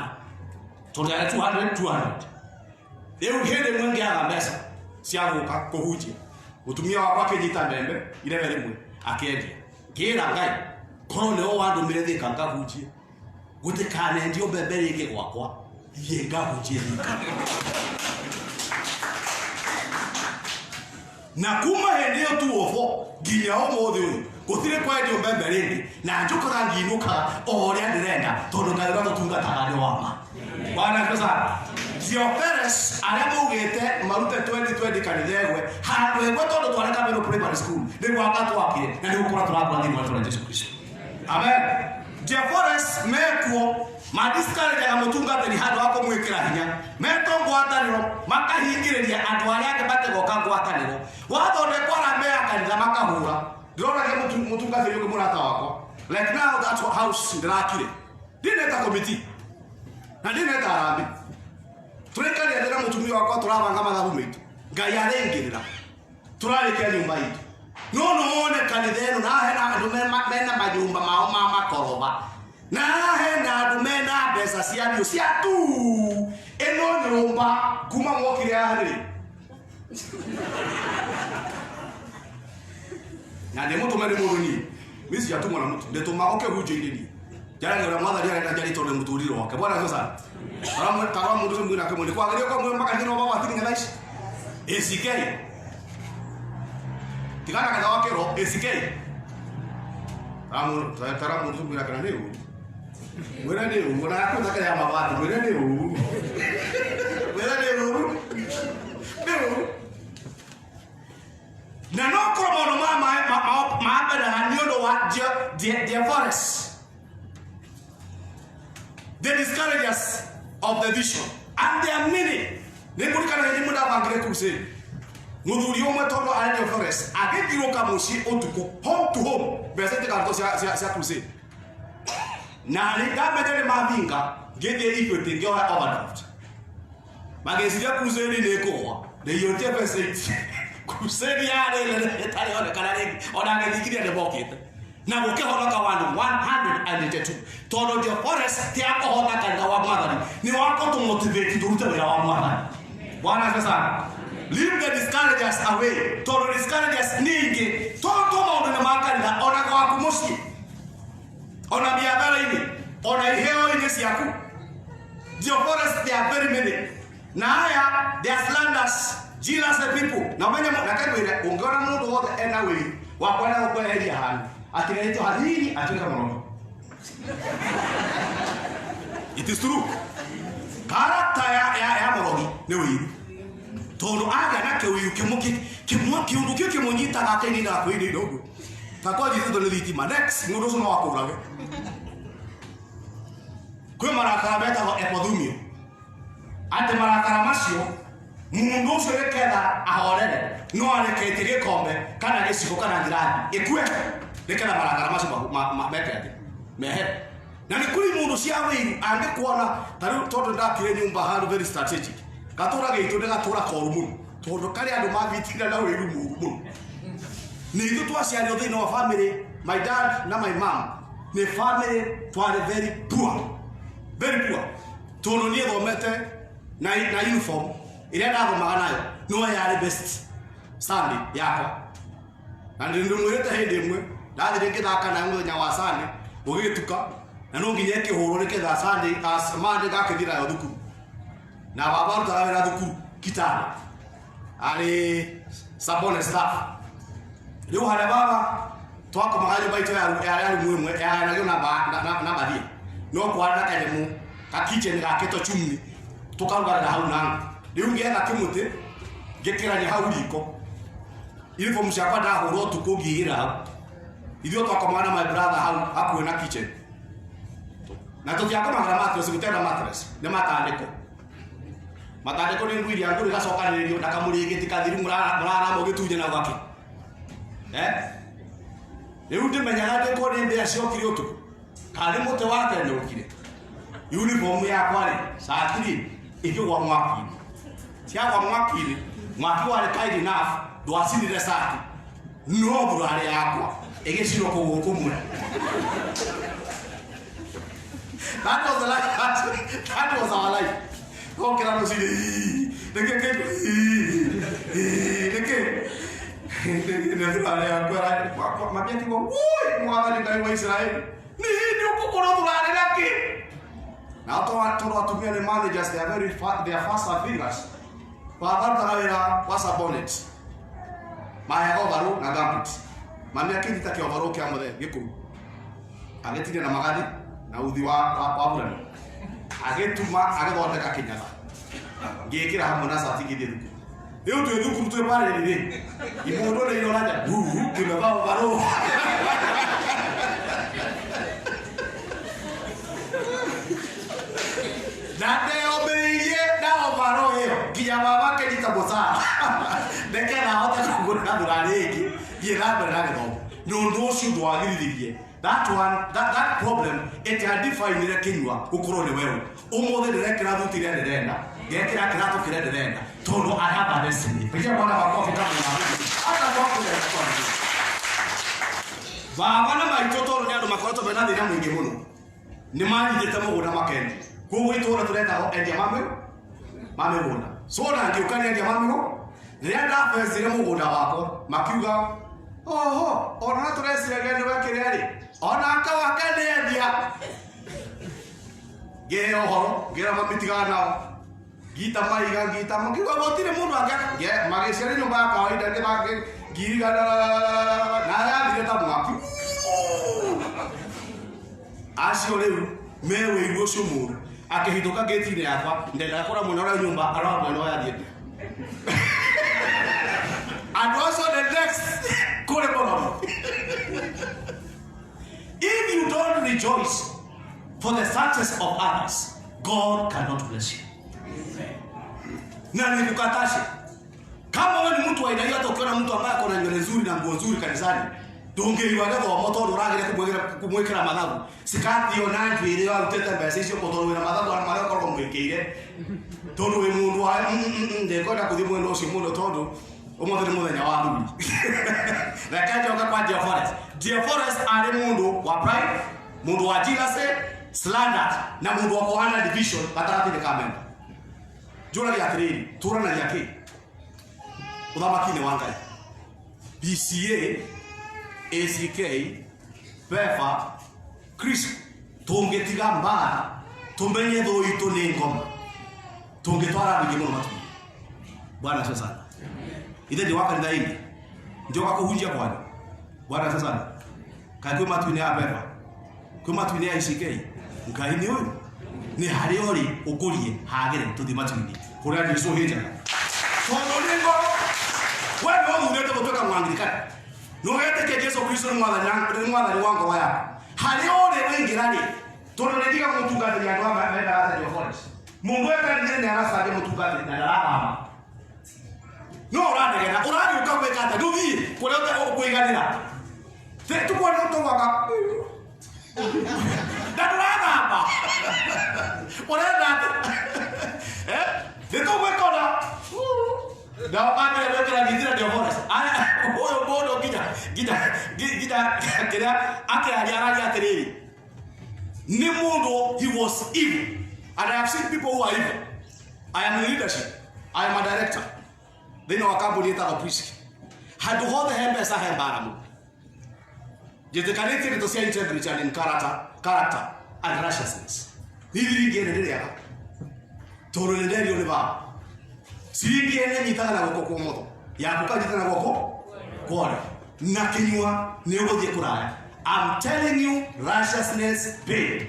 Speaker 1: tondũ yarĩ 200 200. Rĩu hĩndĩ ĩmwe ngĩaga mbeca cia gũka kũhunjia, mũtumia wakwa akĩnyita mbembe irebe rĩmwe akĩendia. Ngĩra Ngai korwo nĩwe wandũmire Thĩka ngahunjie, gũtikanendio mbembe rĩngĩ gwakwa, thiĩ ngahunjie Thĩka. Na kuma hĩndĩ ĩyo tu obo nginya ũmũthĩ ũyũ gũtirĩ kwendio mbembe rĩngĩ, na njũkaga nginũkaga o ũrĩa ndĩrenda tondũ Ngai ũrĩa tũtungataga nĩ wa ma. Bwana asifiwe sana. Theophilus arĩa maugĩte marute 2020 kanitha ĩgwe handũ ĩgwe tondũ twarĩ Kameno Primary School nĩ gwaka twakire na nĩ gũkũra tũrakũra thĩinĩ wa rĩtwa rĩa Jesu Kristo. Amen. Theophilus mekuo madiscourageaga mũtungatĩri handũ ha kũmwĩkĩra hinya, metwo ngwatanĩro makahingĩrĩria andũ arĩa angĩ mategoka ngwatanĩro, wathondekwo arambe ya kanitha makahũra. Ndĩroragia mũtungatĩri ũngĩ mũrata wakwa, like now that house ndĩrakire ndineta komiti na ndineta arambe, tũrĩkaria thĩ na mũtumia wakwa tũrabanga mathabu maitũ, Ngai arĩingĩrĩra tũrarĩkia nyũmba itũ. No no wone kanitha ĩno na hena andũ mena manyũmba mao ma makoroba, na hena andũ mena mbeca cia biũ cia tu ĩno nyũmba kuma mwokire haha rĩ na ndĩ mũtũme nĩ mũndũ niĩ niĩ ciatũmwo na mũtu ndĩtũma oke hunjio-inĩ niĩ njaragia ũrĩa Mwathani arenda njarie tondũ nĩ mũtũrĩre wake. Bwana asifiwe sana. Tarora mũndũ ũcio mwĩnake mwene kwagĩrĩire kwa mwĩ makanitha no mabati nginya thaa ici ACK tigana kanitha wa kĩro ACK tara mũndũ ũcio mwĩnake na nĩ ũru mwĩre nĩ ũru ona yakwĩta kĩrĩa ya mabati mwĩre nĩ ũru mwĩre nĩ ũru nĩ ũru na no korwo maũndũ ma mamberaga nĩ ũndũ wa the forest, the discouragers of the vision, and there are many. Nĩ ngũririkana hĩndĩ ĩmwe ndabangire crusade, mũthuri ũmwe tondũ arĩ forest agĩthiũrũka mũciĩ ũtukũ home to home mbeca itikarutwo cia crusade, na nĩ ndamenye nĩ mathinga ngĩthiĩ Equity ngĩoya overdraft, magĩciria crusade nĩ ĩkũgwa, ndĩiyũtie mbeca ici, crusade yarĩ nene ĩtarĩ onekana rĩngĩ ona gĩthingithia nĩ mokĩte na gũkĩhonoka wandu 182 tondũ the forest ti akũhota kanitha wa Mwathani nĩ wa kũtũmotivate tũrute wĩra wa Mwathani. Bwana asifiwe sana. Leave the discouragers away tondũ discouragers nĩ ingĩ tondũ maũndũ-inĩ ma kanitha ona gwaku mũciĩ ona biathara-inĩ ona iheo-inĩ ciaku. The forest, they are very many. Na aya, they are slanders, jealous people. Na ũmenye na kengwĩre ũngĩona mũndũ wothe ena wĩiru wa kwenda gũkweheria handũ atigarĩtwo hanini atuĩke mũrogi. It is true. Character ya mũrogi nĩ wĩiru tondũ agĩa na kĩũiru kĩmwe kĩũndũ kĩu kĩmũnyitaga akainina kwĩinĩina ũguo ta kwanjitĩtwo nĩ thitima next mũndũ ũcio no akũrage. Kwĩ marakara metagwo epothumio atĩ marakara macio mũndũ ũcio nĩketha ahorere no areketie gĩkombe kana gĩciko kana ngirathi ĩkue nĩketha marakara macio meke atĩ mehere. Na nĩ kũrĩ mũndũ cia wĩiru angĩkuona ta rĩu tondũ ndakire nyũmba handũ very strategic, gatũra gitũ nĩ gatũra koru mũno tondũ karĩ andũ mabitina na wĩiru mũru mũno. Nĩ ithuĩ twaciarirwo thĩinĩ wa family, my dad na my mom nĩ family twarĩ very poor, very poor, tondũ niĩ thomete na uniform ĩrĩa ndathomaga nayo no yarĩ best Sunday yakwa, na ndĩmwĩrĩte hĩndĩ ĩmwe ndathire ngĩthaka nayo mũthenya wa Sunday gũgĩtuka na no nginya ĩkĩhũrwo nĩketha Sunday as Monday ngakĩthiĩ nayo thukuru. Na baba arutaga wĩra thukuru Kitale arĩ Sabone staff. Rĩu harĩa baba Twakomaga nyũmba itũ ya rumu ĩmwe yaganagio na bathia, no kwarĩ na kanyamũ ka kitchen gakĩtwo chumni, tũkarugarĩra hau na ngũ. Rĩu ngĩetha kĩmũtĩ ngĩkĩrania hau riko, uniform ciakwa ndahũra ũtukũ ngĩigĩra hau. Ithuĩ twakomaga na my brother hau hakuhĩ na kitchen, na tũtiakomagĩra mattress, gũtiarĩ na mattress, nĩ matandĩko. Matandĩko nĩ nguo iria ngũrũ igacokanĩrĩrio na kamũrĩngĩti kathiru, mũrarama ũgĩtunya na gwake. Eh, rĩu ndĩmenyaga ndĩko nĩ mbĩa ciokire ũtukũ kana nĩ mũtĩ watenyũkire. Uniform yakwa rĩ, cati rĩ, ĩkĩgwa mwaki-inĩ. Ciagwa mwaki-inĩ, mwaki warĩ kind enough, ndwacinire cati, no thurarĩ yakwa ĩgĩcinwo kũgũrũ kũmwe. That was the life. That was our life. Gokĩra rũcinĩ, nĩkĩ kĩ nĩkĩ nĩ thurarĩ yakwa. Mami akiuga, "Woi, Mwathani Ngai wa Isiraeli, nĩ hĩndĩ ũkũgũra thurarĩ nakĩ?" Nao tondũ atumia nĩ managers, they are very they are faster fingers. Baba arutaga wĩra wa sabonet, maheaga overall na gumboot. Mami akĩnyita kĩoverall kĩa mũthee gĩkũrũ, agĩtinia na magathi na uthi wa burani, agĩtuma, agĩthondeka kĩnyatha, ngĩkĩra hamwe na cati, ngĩthiĩ thukuru. Rĩu twĩ thukuru, twĩ parĩri rĩ, imũndũ nĩ iroraja tumevaa overall. Na ndeyũmbĩrĩirie na overall ĩyo nginya baba akĩnyita mũcara nĩgetha ahote kũgũra thurarĩ ĩngĩ thiĩ na mbere na gĩthomo. Na ũndũ ũcio ndwagĩrithirie that one, that problem it had defined Kinyua gũkorwo nĩ werũ. Ũmũthĩ ndĩrekĩra thuti ĩrĩa ndĩrenda, ngekĩra kĩratũ kĩrĩa ndĩrenda, tondũ I have a destiny. Pigia Bwana makofi kama unaamini. Hata kwako yalikuwa vizuri. Baba na maitũ, tondũ nĩ andũ makoretwo mena thĩna mũingĩ mũno, nĩ manyitĩte mũgũnda makendia. Koguo itũũra tũretagwo endia ma mĩgũnda. So na ngĩũka nĩ endia ma mĩgũnda. Rĩrĩa ndabecire mũgũnda wakwa, makiuga, "Oho, ona tũreciragia nĩ wekĩrĩa rĩ, ona wake nĩ endia." Ngĩheo ũhoro, ngĩra mami, "Tigana nao." Ngita maiga ngita, makiuga gũtirĩ mũndũ angĩ. Magĩciara nyũmba ya kawaida, ngĩthake ngirigana na yathire ta mwaki. Acio rĩu me wĩiru ũcio mũru, akĩhithũka ngĩti-inĩ yakwa, ndendaga kũra mwena ũrĩa nyũmba arora mwena ũrĩa athiĩte. Andũ acio the next kũrĩ mũromo. If you don't rejoice for the success of others, God cannot bless you. Na nikukatashe, kama wewe ni mtu wa aina hiyo, hata ukiona mtu ambaye ako na nywele nzuri na nguo nzuri kanisani, ndũngĩigua gĩthomo tondũ ũragĩria kũmwĩkĩra mathabu sikati ĩyo na njuĩrĩ warutĩte mbeca icio kũ, tondũ wĩna mathabu marĩa ũkoragwo mwĩkĩire, tondũ wĩ mũndũ wa ndĩkwenda kũthiĩ mwena ũcio mũno, tondũ ũmũthĩ nĩ mũthenya wa thuri. Reke njoke kwa Jeff Forest. Jeff Forest arĩ mũndũ wa pride, mũndũ wa jealousy, slander na mũndũ wa kũhana division gatagatĩ-inĩ ka member. Njũragia atĩrĩrĩ, tũranagia kĩ ũthamaki-inĩ wa Ngai? PCA, ACK, PEFA, Chris, tũngĩtiga mbara, tũmenye thũ itũ nĩ ngoma, tũngĩtwara andũ aingĩ mũno matu-inĩ. Bwana asifiwe sana. Ithe ndi wa kanitha ĩngĩ njoka kũhunjia kwanyu. Bwana asifiwe sana. Kaĩ kwĩ matu-inĩ ya PEFA, kwĩ matu-inĩ ya ACK? Ngai nĩ ũyũ nĩ harĩa ũrĩ ũkũrie hagĩre tũthiĩ matu-inĩ kũrĩa Jesu hĩnjaga, tondũ nĩ ngoro. We nĩ ũthurĩte gũtuĩka Mũangirikani, nĩ ũgetĩkia Jesu Kristo nĩ mwathani, nĩ mwathani wa ngoro yaku, harĩa ũrĩ ũingĩra rĩ, tondũ nĩ ndiga mũtungatĩri. Andũ aya mendaga Central Forest, mũndũ ekanire nĩ aracangia mũtungatĩri na ndarathama, no ũranegena, ũragĩũka gwĩka atĩa? Ndũthiĩ kũrĩa ũkũiganĩra tukuona tũgwaka na ndũrathamba, ũrenda atĩ nĩ tũgwĩka ona nao mambere gwĩkĩra ngitira ndio forest. Aya, ũyũ mũndũ nginya kĩrĩa akĩaria, araria atĩrĩrĩ, nĩ mũndũ, he was evil, and I have seen people who are evil. I am in leadership, I am a director thĩinĩ wa kambuni ĩtagwo Prisk. Handũ hothe he mbeca he mbara mũno. Njĩtĩkanĩtie ndeto cia integrity and in character and righteousness. Niĩ thiringi ĩno ndĩrĩaga tondũ nĩ nderio nĩ baba, ciringi ĩno nyitaga na guoko kwa ũmotho, yaku kanyita na guoko kwa ũrĩo. Na kinyua nĩ ũgũthiĩ kũraya. I'm telling you, righteousness pay.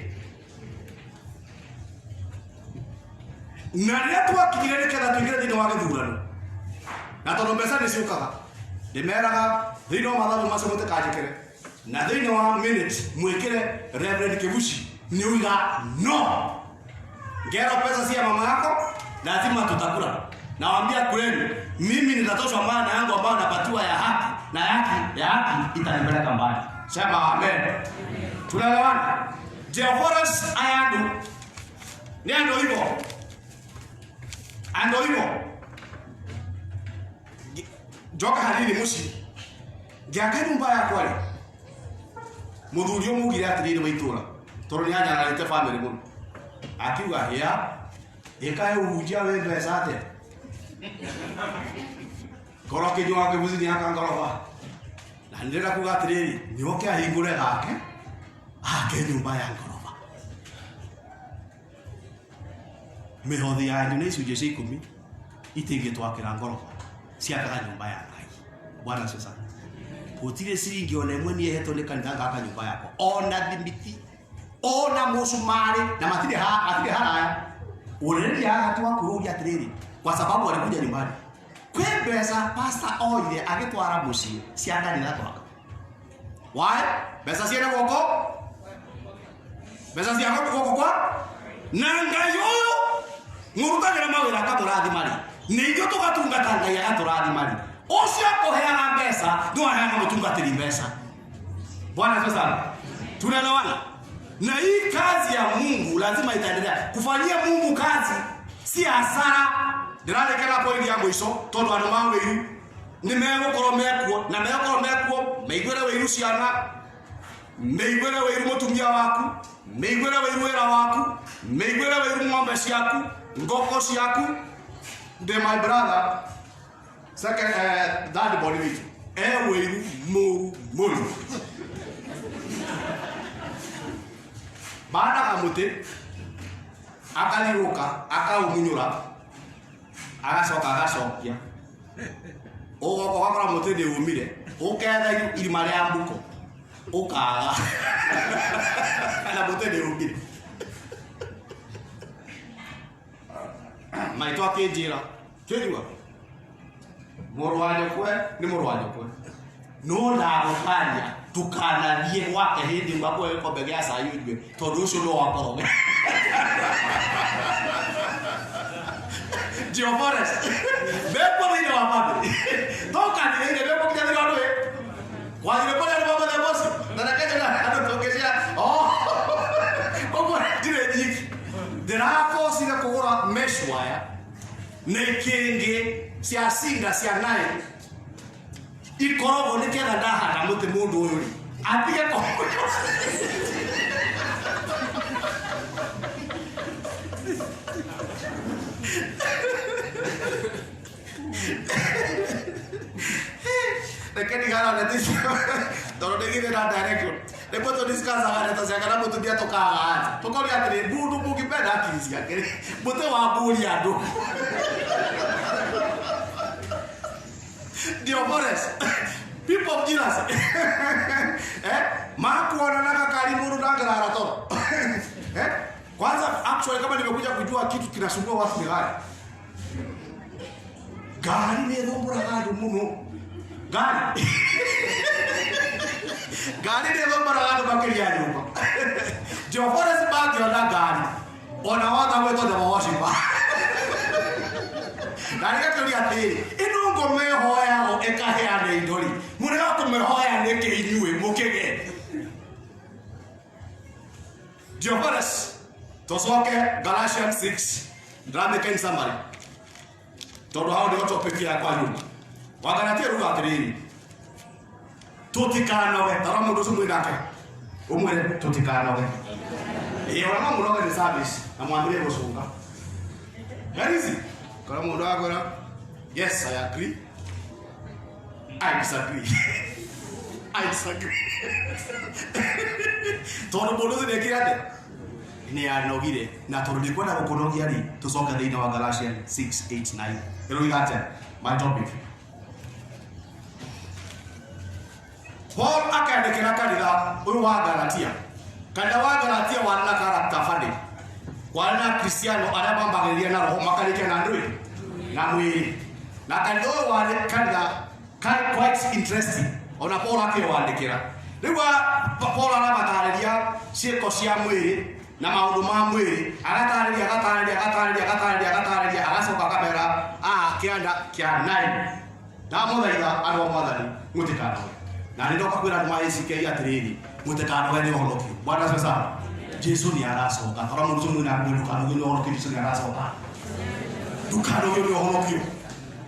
Speaker 1: Na rĩrĩa twakinyire nĩketha tũingĩre thĩinĩ wa gĩthurano, na tondũ mbeca nĩ ciũkaga, ndĩmeraga thĩinĩ wa mathabu macio mũtikanjĩkĩre, na thĩinĩ wa minute mwĩkĩre Reverend Kibuchi nĩ uiga no ngero pesa si ya mama yako, lazima tutakula. Nawaambia kuleni, mimi nitatoshwa maana yangu ambayo napatiwa ya haki na haki ya haki itanipeleka mbali. Sema amen. Tunaelewana? Jehoras ayandu ni ando hivyo, ando hivyo njoka hanini muci ngiaka nyumba yakwa ri muthuri umugire atiriri wa itura tondu ni anyararite family muno akiuga hia ikae uhunjia we mbeca atia ngoro kinyua kibuci ni aka ngoroba na ndirenda kuga atiriri nioke ahingure gake ake nyumba ya ngoroba mihothi yanyu nĩ icunjĩ cia ikũmi itingĩtwakĩra ngoroba ciakaga nyũmba ya Ngai. Bwana asifiwe sana. Gũtirĩ ciringi ona ĩmwe niĩ hetwo nĩ kanitha ngaka nyũmba yakwa, ona thimiti, ona mũcumarĩ, na matirĩ hatirĩ haraya. Ũrĩrĩria haha twakũrũria atĩrĩrĩ, kwa sababu alikuja nyumbani kwĩ mbeca pastor oire agĩtwara mũciĩ cia kanitha twaka. Why? Mbeca ciene guoko, mbeca cia guoko kwa na Ngai ũyũ mũrutagĩra mawĩra akamũrathima rĩ, nĩ ithuĩ tũgatungata Ngai agatũrathima rĩ, ũcio akũheaga mbeca nĩ waheaga mũtungatĩri mbeca. Bwana asifiwe sana. Tunaelewana? Na hii kazi ya Mungu lazima itaendelea. Kufanyia Mungu kazi si hasara. Ndĩrarekera point ya mũico tondũ andũ ma wĩiru nĩ megũkorwo mekuo na megũkorwo mekuo meiguĩre wĩiru ciana, meiguĩre wĩiru mũtumia waku, meiguĩre wĩiru wĩra waku, meiguĩre wĩiru ng'ombe ciaku, ngũkũ ciaku. Ndĩ my brother second third body witũ e wĩiru mũru mũno. Bandaga mũtĩ akariũka akaumunyũra agacoka agacokia ũgoka ũgakora mũtĩ nĩ umire ũketha irima rĩa mbuko ũkaga na mũtĩ nĩ umire. Maitũ akĩnjĩra kĩnyua mũrũ wa nyũkwe nĩ mũrũ wa nyũkwe no ndagũkania ndũkanathiĩ gwake hĩndĩ ĩmwe akũhe gĩkombe gĩa cai ũnyue tondũ ũcio no wakoroge. Geoforest mekuo thĩinĩ wa family tũkanithĩire mekuo nginya thĩinĩ wa ndũĩ kwathire kũrĩa andũ mamũthemba ũcio na reke njĩra andũ tũngĩcia koguo ndirĩ nyiki ndĩrabocire kũgũra mesh wire na ikĩngĩ cia cinga cia naĩ ikoragwo nĩgetha ndahanda mũtĩ mũndũ ũyũ rĩ atige kũhũywo. Reke ndigana ndeto icio tondũ ndĩgire na direction nĩguo tũdiscussaga ndeto ciake na mũtumia tũkaga anja tũkoria atĩrĩ mũndũ mũngĩpenda akiri ciake rĩ mũtĩ wa mbũri andũ. Diophores, people of Jesus, eh, makuona na kakari mundu ndangirara toro. Eh, kwanza actually kama nimekuja kujua kitu kinasumbua watu ni gari. Gari ni thumburaga andu muno. Gari. Gari ni thumburaga andu makiria nyumba. Diophores mangiona gari ona wotha gwĩtwo devil worshiper. Na nĩgakĩũria atĩrĩ, ĩno ngoma ĩhoyagwo ĩkaheana indo rĩ, mũrega kũmĩhoya nĩkĩ inyuĩ mũkĩgĩe? Diophores, tũcoke Galatians 6 ndĩramĩka in summary tondũ hau nĩho topic yakwa nyuma. Wagalatia ruga atĩrĩrĩ, tũtikanoge. Tarora mũndũ ũcio mwĩ nake ũmwĩre tũtikanoge. Ĩĩ ona no mũnoge nĩ service na mwambĩrĩrie gũcũnga. Very easy. Kora mũndũ akwĩra yes I agree, I disagree, I disagree. Tondũ mũndũ ũcio nĩekire atĩa? Nĩ anogire. Na tondũ ndikwenda gũkũnogia rĩ, tũcoke thĩinĩ wa Galatians 6 8 9. Ĩroiga atĩa? My topic. Paul akandĩkĩra kanitha ũyũ wa Galatia. Kanitha wa Galatia warĩ na character funny. Kwarĩ na Kristiano arĩa mambagĩrĩria na roho makarĩkia na ndũĩ na mwĩrĩ. Na kanitha ũyũ warĩ kanitha quite interesting. Ona Paul akĩwandĩkĩra. Rĩu Paul aramatarĩria ciĩko cia mwĩrĩ na maũndũ ma mwĩrĩ, agatarĩria agatarĩria agatarĩria agatarĩria agatarĩria, agacoka akamera a kĩanda kĩa 9 ndamũthaitha andũ a mwathani mũtikanoge. Na nĩ ndoka kwĩra andũ ma ACK atĩrĩrĩ, mũtikanoge nĩ ũhonokio. Bwana asifiwe sana. Jesu nĩ aracoka. Tora mũndũ ũcio mwĩna ndũkanoge nĩ ũhonokio, Jesu nĩ aracoka. Ndũkanogio nĩ ũhonokio,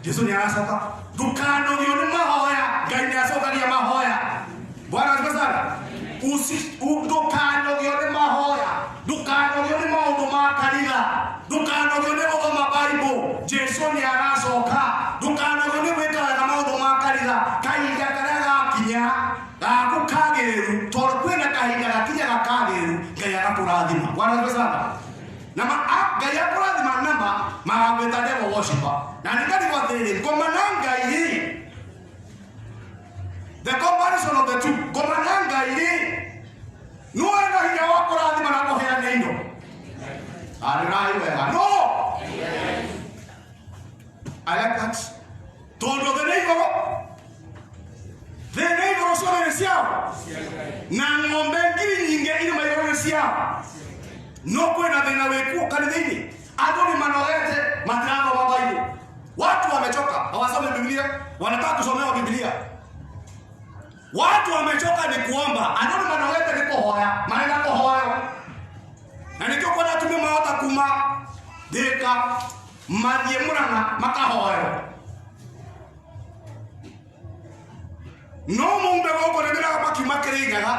Speaker 1: Jesu nĩ aracoka. Ndũkanogio nĩ mahoya, Ngai nĩ acokagia mahoya. Bwana asifiwe sana. Ndũkanogio nĩ mahoya, ndũkanogio nĩ maũndũ ma kanitha, ndũkanogio nĩ gũthoma Bible, Jesu nĩ aracoka. Ndũkanogio nĩ gwĩka wega maũndũ ma kanitha, kahinda karĩa gakinya gaku kagĩrĩru, tondũ kwĩna kahinda gakinyaga kagĩrĩru Ngai agakũrathima. Bwana asifiwe sana. Na Ngai akũrathima nama magagwĩta devil worshiper. Na nĩ ngarigwo atĩrĩrĩ, ngoma na Ngai rĩ, the comparison of the two, ngoma na Ngai rĩ, nũ wĩna hinya wa kũrathima na kũheana indo? Arĩrai wega. No I like that. Tondũ thĩ nĩ igũrũ, thĩ nĩ igũrũ, ciothe nĩ ciao, na ng'ombe ngiri nyingĩ irĩma igũrũ nĩ ciao. No kwĩna thĩna wĩkuo kanitha-inĩ, andũ nĩ manogete, matirathoma Bible. Watu wamechoka, hawasomi Biblia, wanataka kusomewa Biblia. Watu wamechoka ni kuomba, andũ nĩ manogete nĩ kũhoya, marenda kũhoywo. Na nĩkĩo kwenda atumia mahota kuma Thĩka mathiĩ Mũrang'a makahoywo. No mumbe gũkũ nĩ ndĩraga makiuma Kĩrĩnyaga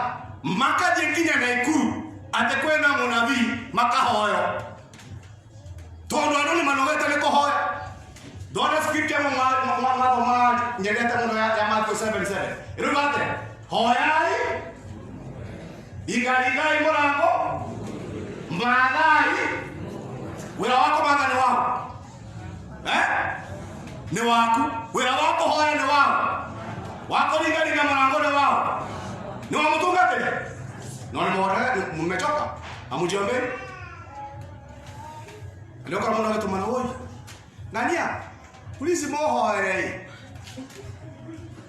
Speaker 1: makathiĩ nginya Naikuru atĩ kwĩna mũnabii makahoywo, tondũ andũ nĩ manogete nĩ kũhoya. Ndona scripture ĩmwe mathoma nyendete mũno ya Matthew 7:7 ĩrauga atĩa? Hoyai, ringarigai mũrango, mathai. Wĩra wa kũmatha nĩ waũ? Eh? Nĩ waku. Wĩra wa kũhoya nĩ waũ? Wa kũringaringa mũrango nĩ waũ? Nĩ wa mũtungatĩri? No nĩ mũhorere, mmechoka, hamujiombei. Nĩ ũkora mũndũ agĩtũmana, woi ng'ania, please mũhoere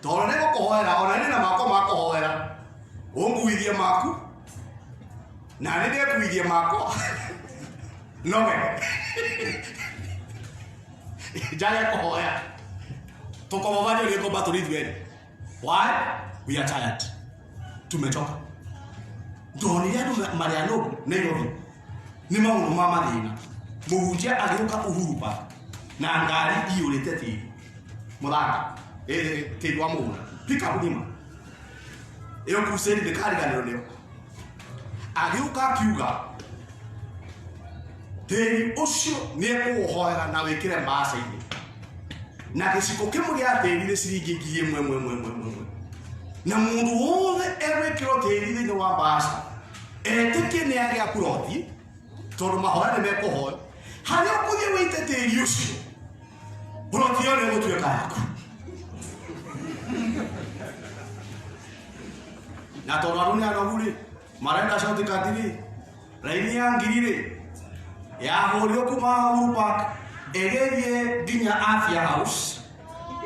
Speaker 1: tondũ nĩ gũkũhoera ona niĩ na makwa ma kũhoera, ũnguithie maku na nĩ ndĩkuithie makwa, nowe njage kũhoya tũkobobanio nĩ ngomba tũrĩ ithuerĩ. Why? We are tired, tumechoka. Ndonire andũ marĩ anogu Nairobi nĩ maũndũ ma mathĩna. Mũhunjia agĩũka Uhuru Park na ngari iyũrĩte tĩri mũthanga, tĩri wa mũgũnda, pick up ng'ima ĩyo crusade ndĩkariganĩrwo nĩyo. Agĩũka akiuga tĩri ũcio nĩ ekũũhoera na wĩkĩre mbaca-inĩ, na gĩciko kĩmwe gĩa tĩri nĩ ciringi 1000 ĩmwe ĩmwe ĩmwe ĩmwe, na mũndũ wothe egwĩkĩrwo tĩri thĩinĩ wa mbaca etĩkie nĩ agĩa puroti, tondũ mahoya nĩ mekũhoya. Harĩa ũkũthiĩ wĩite tĩri ũcio, puroti ĩyo nĩ ĩgũtuĩka yaku. Na tondũ andũ nĩ anogu rĩ, marenda shortcut rĩ, raini ya ngiri rĩ yahũrirwo kuma Uhuru Park ĩgĩthiĩ nginya Afya House,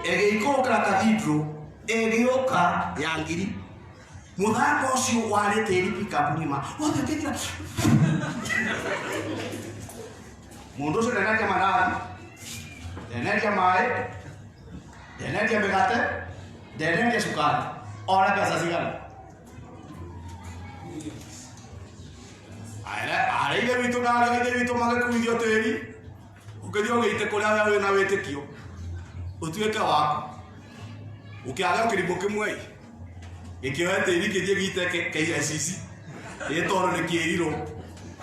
Speaker 1: ĩgĩikũrũkĩra Cathedral, ĩgĩũka ya ngiri. Mũthanga ũcio warĩ tĩri pickup ng'ima wothe ũkĩthira. Mũndũ ũcio ndenendia mandathi, ndenendia maĩ, ndenendia mĩgate, ndenendia cukari, ona mbeca cigana? Arĩa ithe witũ na arĩa ithe witũ magĩkuithio tĩri, ũkĩthiĩ ũgĩite kũrĩa we wĩna wĩtĩkio ũtuĩke waku, ũkĩaga kĩrimũ kĩmwe gĩkĩoya tĩri kĩthiĩ gĩite KICC, ĩ tondũ nĩ kĩrirũ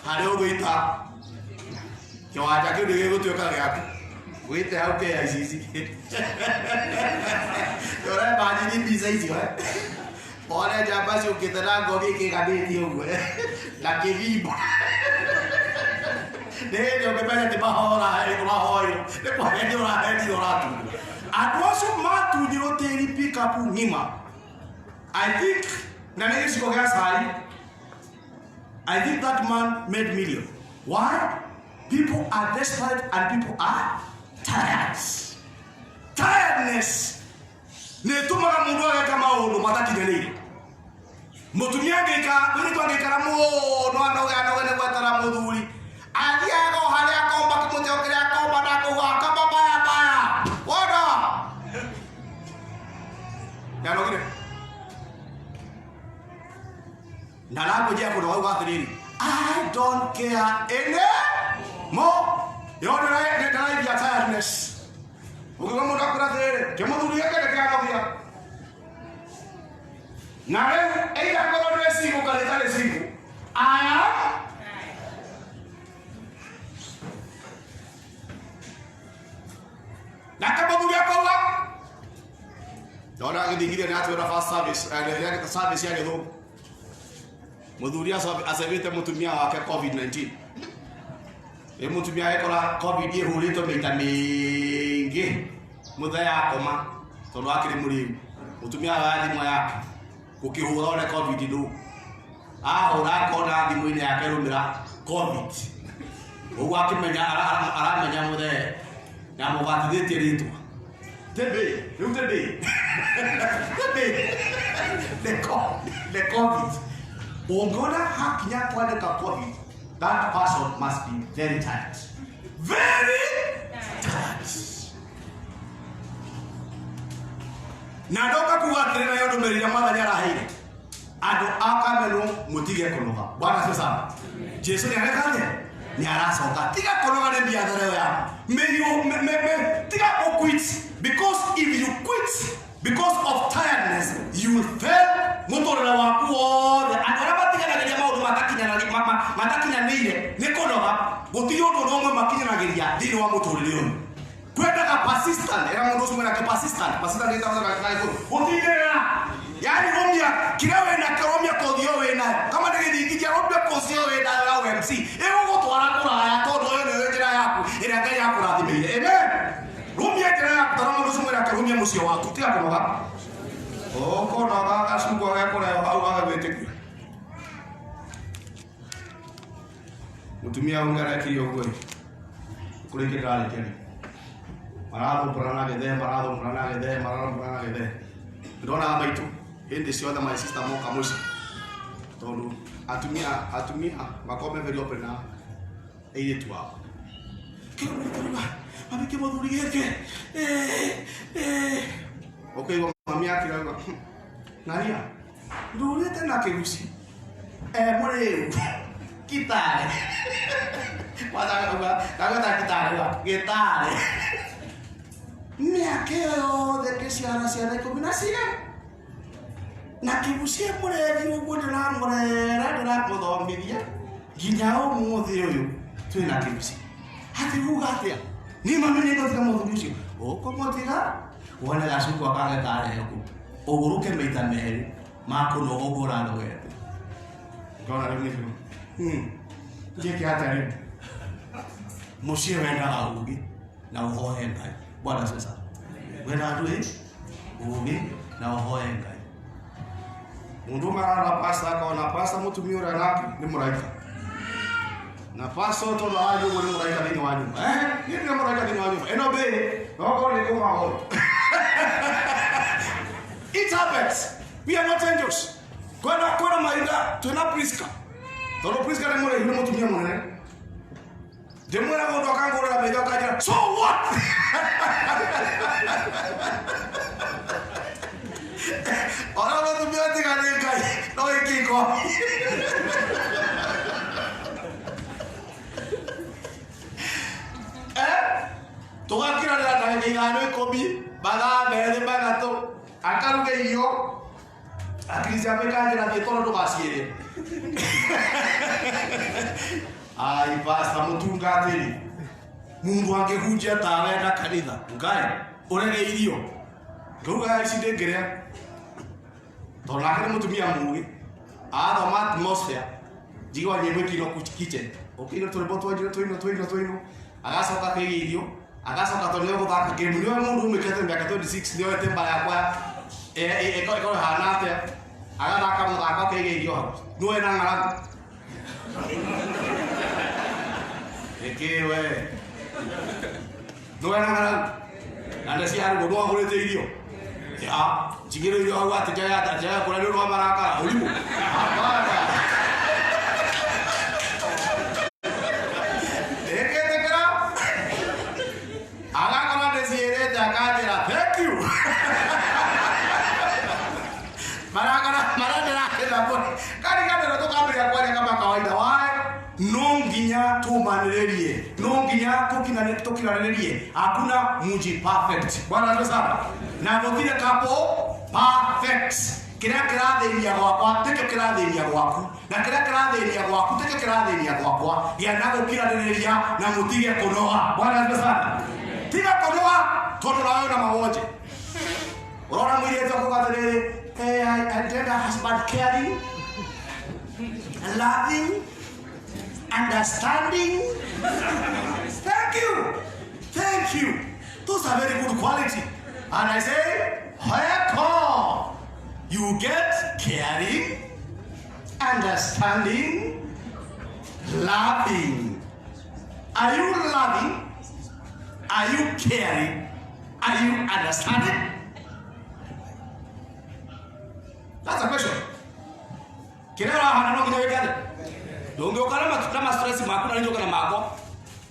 Speaker 1: harĩa ũgũita kĩwanja kĩu nĩ gĩgũtuĩka gĩaku, wĩte hau KICC. Ũrembanjini mbica icio, eh? One njamba ciũkĩte na ngothi ĩkĩganĩtie ũguo, eh? Na kĩbimba nĩ hĩndĩ ũngĩmenya ti mahora ũrahoirwo, nĩ kũhenio ũrahenio, ũratunywo. Andũ acio matunyirwo tĩri pickup ng'ima. I think na nĩ gĩcigo gĩa cai. I think that man made million. Why? People are desperate and people are tired. Tiredness nä ĩtũmaga mũndũ ageka maũndũ matakinyanĩire. Mũtumia angĩikara, mũirĩtu angĩikara mũno anoge anoge nĩ gwetera mũthuri, athiaga o harĩa akomba kĩmũtĩ o kĩrĩa akomba na kũu akamba baya baya wona nĩanogire na language ya kũnoga uga atĩrĩrĩ, "I don't care anymore." Yo ndĩraithia tiredness. Ũkĩgwa mũndũ akwĩra atĩrĩrĩ, kĩmũthuri gĩkĩ nĩ kĩanogia na rĩu either korwo ndĩ single kana itarĩ single, I am nake mũthuri akauga ndona gĩthingithia nĩ atwĩra first service, eh, service ya gĩthũngũ. Mũthuri acebĩte mũtumia wake COVID-19. Ĩ mũtumia agĩkora COVID ĩhũrĩtwo mĩita mĩingĩ mũthenya akoma tondũ akĩrĩ mũrĩu. Mũtumia oya thimũ yake gũkĩhũra one COVID ndũ ahũra akona thimũ-inĩ yake rũmĩra COVID ũguo akĩmenya aramenya mũthee na mũbatithĩtie rĩtwa tebe rĩu tebe tebe the COVID. Ũngĩona hakinya kwandĩka COVID, that person must be very tired, very tired. Na ndoka kuga atĩrĩ, nayo ndũmĩrĩri ĩrĩa mwathani araheire andũ a Kameno, mũtige kũnoga. Bwana sio sana. Jesu nĩ areka atĩa? Nĩ aracoka. Tiga kũnoga nĩ biathara ĩyo yaku. May you may, tiga kũ quit, because if you quit because of tiredness, you will fail mũtũrĩre waku wothe. Andũ arĩa matiganagĩria maũndũ matakinyanĩire nĩ kũnoga, gũtirĩ ũndũ ona ũmwe makinyanagĩria thĩinĩ wa mũtũrĩre ũyũ. Kwendaga persistent. Era mũndũ ũcio mwena persistent. Persistent nĩ taweza na igũrũ gũtindĩrĩra, yani rũmia kĩrĩa wĩna kĩo, rũmia kothi ĩyo wĩnayo. Kama nĩ gĩthingithia, rũmia kothi ĩyo wĩnayo ya UMC, ĩgũgũtwara kũraya tondũ ĩyo nĩyo njĩra yaku ĩrĩa Ngai akũrathimĩire. Amen. Rũmia njĩra yaku. Tara mũndũ ũcio mwĩra rũmia mũciĩ waku, tiga kũnoga. Ũkũnoga gacungwa gekũrehwo hau wage gwĩtĩkia. Mũtumia ũngĩ arekire ũguo ĩ kũrĩkia ndarĩkia rĩ marathũmbũrana na gĩthee, marathũmbũrana na gĩthee, marathũmbũrana na gĩthee. Ndonaga maitũ hĩndĩ ciothe my sister moka mũciĩ tondũ atumia makorwo me very open na airĩtu ao. Kĩruga mami kĩmũthuri gĩkĩ ũkĩigua mami akĩrauga ng'ania ndũrĩte na kĩguci e mũrĩu kitare ndagweta kitare gĩtare mĩaka ĩyo yothe ngĩciara ciana 10 na cigana na kĩguci e mũrebi ũguo ndĩramũrera ndĩramũthomithia nginya ũmũthĩ ũyũ twĩna kĩguci atĩ uga atĩa niĩ mami nĩ ngũtiga mũthuri ũcio. Ũkũmũtiga wone gacungwa kage karehe kũ ũgũrũke maita merĩ makũnoga ũguo ũranogete. Ngona rĩu nĩguo njĩke atĩa rĩu? Mũciĩ wendaga ũgĩ na ũhoe Ngai. Bwana sasa wendaga ndũĩ ũgĩ na ũhoe Ngai. Mũndũ ũmwe ararora pastor akona pastor mũtumia ũrĩa nake nĩ mũraika na pastor tondũ arathiĩ ũguo nĩ mũraika thĩinĩ wa nyũmba. Eh, niĩ ndĩ mũraika thĩinĩ wa nyũmba ĩno mbĩ no korwo nĩ kũmahoya. It happens. We are not angels. Kwena mahinda twĩna Priska tondũ Priska nĩ mũraihu, nĩ mũtumia mũnene. Ndĩmwĩra mũndũ akangũrĩra maitho akanjĩra, "So what?" Ona mũtumia tiga nĩ Ngai no ĩkĩko. Eh, tũgakiranĩra ndagĩka 5, 10, mathaa 2, 3, akaruga irio akiriciakwa ikanjĩra thiĩ tondũ ndũgaciĩre. Ai pasta mũtungatĩri mundu angĩhunjia tawe na kanitha ngai ũrege irio ngauga ici ndĩngĩrĩa tondũ nake nĩ mũtumia mũgĩ athoma atmosphere njigua nyĩmbo ikĩinwo kitchen ũkĩinwo tũrĩmbo twanjirwo tũinwo tũinwo tũinwo agacoka akaiga irio agacoka tondũ nĩwe gũthaka game nĩwe mũndũ ũmĩkĩte mĩaka 26 nĩoĩ temba yakwa ĩkorwo ĩhana atĩa. Agathaka mũthako akĩiga irio hau. Nĩwe na ng'aragu. Ĩkĩ we. Nĩwe na ng'aragu. Na ndaciarwo no agũrĩte irio. Ya, njigĩrwo irio hau atĩ njage njage kũrĩa nĩ ũndũ wa marakara. Ũrimũ. Hapana. Ndĩngĩtĩkĩra. Agakorwo ndĩciĩrĩte akanjĩra thank you. Marakara marandĩrakĩra kariganĩrwo tũkambĩrĩria kwaria kama kawaida. Why? No nginya tumanĩrĩrie, no nginya tũkiranĩrĩrie. Hakuna muji perfect. Bwana asifiwe sana. Na gũtirĩ couple perfect. Kĩrĩa kĩrathĩnia gwakwa tikĩo kĩrathĩnia gwaku, na kĩrĩa kĩrathĩnia gwaku tikĩo kĩrathĩnia gwakwa. Gĩa na gũkiranĩrĩria na mũtige kũnoga. Bwana asifiwe sana. Tiga kũnoga tondũ nawe wĩna mawonje. Ũrona mũirĩtu akauga atĩrĩrĩ, hey, I ndĩrenda husband caring, loving, understanding. Thank you. Thank you. Those are very good quality. And I say, welcome. You get caring, understanding, loving. Are you loving? Are you caring? Are you understanding? That's a question. Kĩrĩa ũrahana no nginya wĩke atĩa? Ndũngĩũka na ma stress maku na nĩnjũke na makwa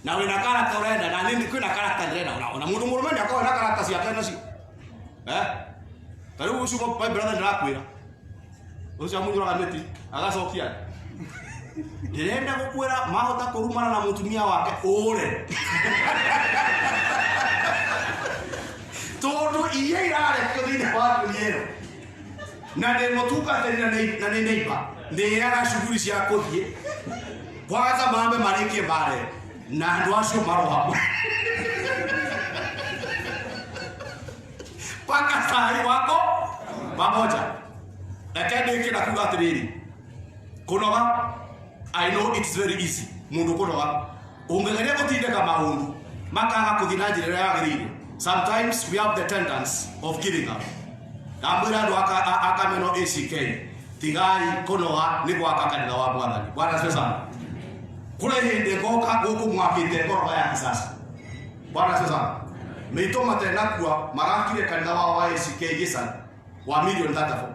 Speaker 1: na wĩna character ũrenda na niĩ kwĩna character ndĩrenda ona mũndũ mũrũme nĩakoragwo na character ciake nacio. Eh? Ta rĩu ũcio my brother ndĩrakwĩra. Ũcio amunyũraga mĩtĩ agacokia. Ndĩrenda gũkwĩra mahota kũrumana na mũtumia wake ũre. Tondũ iria irarekio thĩinĩ wa dunia ĩno na ndĩ mũtungatĩri na nĩ neighbor ndĩaga cuguri cia kũthiĩ kwanza mambe marĩkie mbare na andũ acio maroha mpaka sahi wako pamoja. Reke ndĩkie na kuga atĩrĩrĩ, kũnoga, I know it's very easy mũndũ kũnoga ũngĩgeria gũtindĩka maũndũ makaga kũthiĩ na njĩra ĩrĩa yagĩrĩire. Sometimes we have the tendency of giving up. Ndamwĩra andũ akameno ACK, tigai kũnoga nĩ gwaka kanitha wa Mwathani. Bwana asifiwe sana. Kũrĩ hĩndĩ ngoka gũkũ mwakĩte ngoroba ya kisasa. Bwana asifiwe sana. Mĩito matenakua marakire kanitha wao wa ACK Gĩcagi wa milioni 34.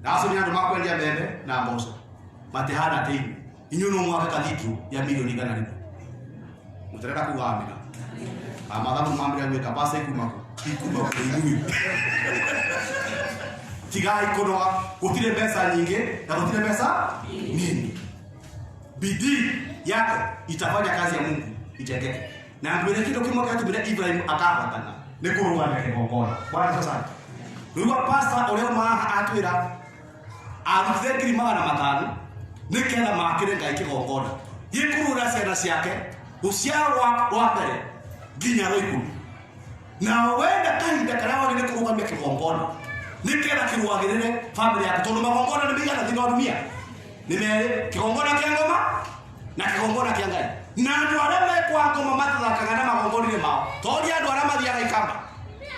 Speaker 1: Na acio nĩ andũ makwendia mbembe na mboco matihana ta inyuĩ. Inyuĩ no mwake cathedral ya milioni 100. Mũtirenda kuga amina. Amathabu mambĩrĩria gwĩka pasta ikuma kũ? Ikuma kũ inyuĩ. Tigai kũnoga, gũtirĩ mbeca nyingĩ na gũtirĩ mbeca nini. Bidii yako itafanya kazi ya Mungu itendeke. Na ngwĩre kĩndũ kĩmwe kĩatũmire Ibrahim akahotana nĩ kũrũgamia kĩgongona. Bwana asifiwe sana. Rĩu pastor ũrĩa umaha atwĩra arutire 500,000 nĩgetha makĩre Ngai kĩgongona gĩkũrũra ciana ciake rũciaro rwa mbere nginya rwa ikũmi. Na wenda kahinda karĩa wagĩrĩire kũrũgamia kĩgongona nĩgetha kĩrũagĩrĩre bamĩrĩ yaku, tondũ magongona nĩ maigana thĩinĩ wa dunia nĩ merĩ, kĩgongona kĩa ngoma na kĩgongona kĩa Ngai. Na andũ arĩa mekwa ngoma matithakaga na magongona-inĩ mao, toria andũ arĩa mathiaga ikamba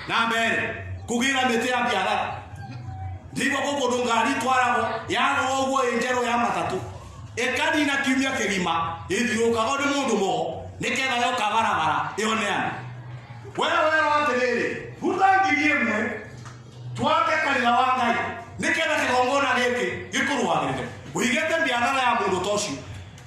Speaker 1: na mbere kũgĩra mĩtĩ ya biathara. Ndigwa gũkũ ndũ ngari itwaragwo yarũa ũguo ĩ njerũ ya matatũ ĩkanina kiumia kĩgima ĩthiũkagwo nĩ mũndũ mũgo nĩketha yoka barabara ĩoneana. We werwo atĩrĩrĩ, ruta 1,000 twake kanitha wa Ngai nĩketha kĩgongona gĩkĩ gĩkũrũagĩrĩre. Ũigĩte biathara ya mũndũ ta ũcio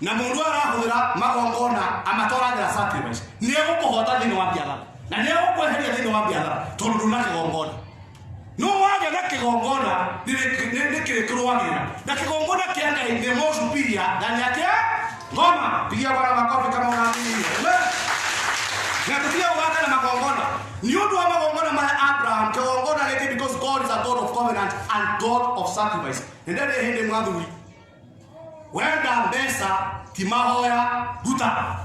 Speaker 1: na mũndũ arahũthĩra magongona amatwaragĩra sacrifice, nĩegũkũhota thĩinĩ wa biathara na nĩegũkweheria thĩinĩ wa biathara tondũ ndũna kĩgongona. No wagĩa na kĩgongona nĩ kĩrĩkũrũagĩrĩra, na kĩgongona kĩa Ngai nĩ more superior than ya kĩa ngoma. Pigia Bwana makofi kama unaamini. Amen. Na tũtige gũthaka na magongona. Nĩ ũndũ wa magongona maya Abraham, kĩgongona gĩkĩ, because God is a God of covenant and God of sacrifice. Nĩ ndarĩ hĩndĩ mwathuri wenda mbeca ti mahoya ruta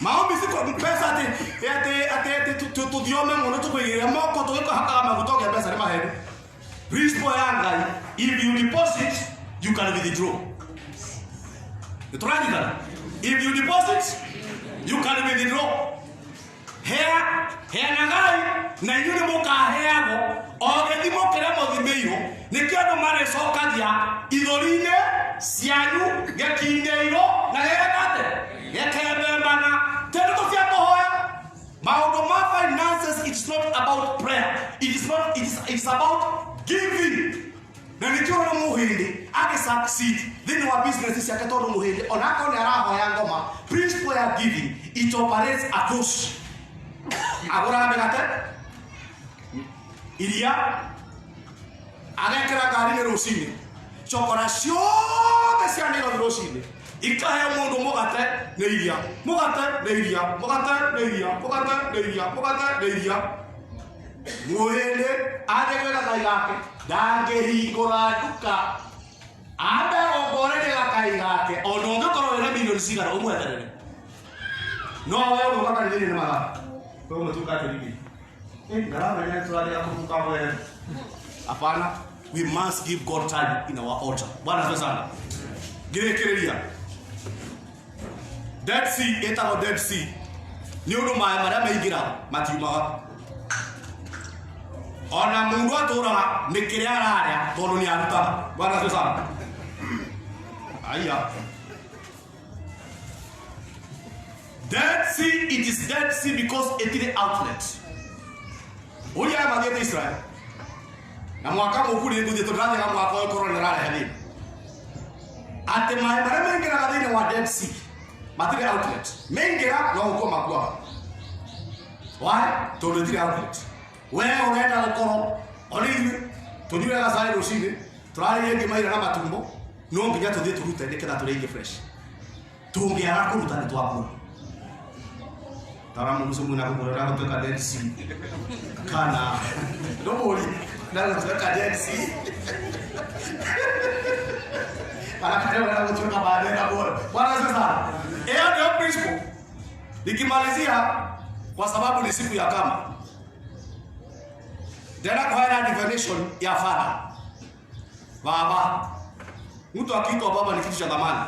Speaker 1: maombi siko mbeca atĩ atĩ atĩ atĩ tũthiome mũno tũkũigĩrĩra moko tũgĩkũhakaga maguta ũgĩa mbeca nĩ maheni. Principle ya Ngai, if you deposit you can withdraw. Nĩ tũranyitana? If you deposit you can withdraw. Hea heanagai na inyuĩ nĩ mũkaheagwo o gĩthimo kĩrĩa mũthimĩirwo nĩkĩo andũ marĩcokagia ithũri-inĩ cianyu gĩkindĩirwo na gĩgekate gĩkembembana tĩndũ cia kũhoya. Maũndũ ma finances, it's not about prayer, it is not, it's about giving. Na nĩkĩo ũrona mũhĩndĩ agĩ succeed thĩinĩ wa business ciake, tondũ mũhĩndĩ onakorwo nĩ arahoya ngoma, principle ya giving, it operates across. Agũraga mĩgate, iria, agekĩra ngari-inĩ rũcinĩ, cokora ciothe cia Nairobi rũcinĩ ikaheo mũndũ mũgate nĩ iria, mũgate nĩ iria, mũgate nĩ iria, mũgate nĩ iria, mũgate nĩ iria. Mũhĩndĩ athiĩ gwĩka kai gake, ndangĩhingũra nduka ambe ongorerie gakai gake. Ona ũngĩkorwo wĩna milioni cigana, ũmweterere. No we ũgũka kanitha-inĩ nĩ mathaa kwĩ mũtungatĩri ngarama tũrathiĩ kũruka mwene. Hapana, we must give God time in our altar. Bwana asifiwe sana. Ngĩrĩkĩrĩria, Dead Sea ĩtagwo Dead Sea nĩ ũndũ maĩ marĩa maingĩra matiumaga. Ona mũndũ atũraga nĩ kĩrĩa ararĩa tondũ nĩ arutaga. Bwana asifiwe sana. Aya, Dead Sea, it is Dead Sea because ĩtirĩ outlet. Ũrĩa aya mathiĩte Israel na mwaka mũku nĩ ngũthiĩ, tondũ ndĩrathiaga mwaka ũyũ, corona ĩrarehe thĩna atĩ maĩ marĩa maingĩraga thĩinĩ wa Dead Sea matirĩ outlet. Maingĩra no gũkua makuaga. Why? Tondũ ĩtirĩ outlet. We ũrenda gũkorwo ona ithuĩ tũnyuaga gacai rũcinĩ, tũrarĩire ngima ira na matumbo, no nginya tũthiĩ tũrute nĩgetha tũrĩe ingĩ fresh. Tũngĩaga kũruta nĩ twakua. Tara mũndũ ũcio mwĩna kũgũrĩra gũtuĩka Dead Sea kana ndũmũri na gũtuĩka Dead Sea kana kana ũrenda gũtuĩka bandera bora. Bwana asifiwe sana. Hiyo ndio principle. Nikimalizia, kwa sababu ni siku ya kama ndĩrenda kuheana definition ya father, baba. Mtu akiitwa baba ni kitu cha thamani.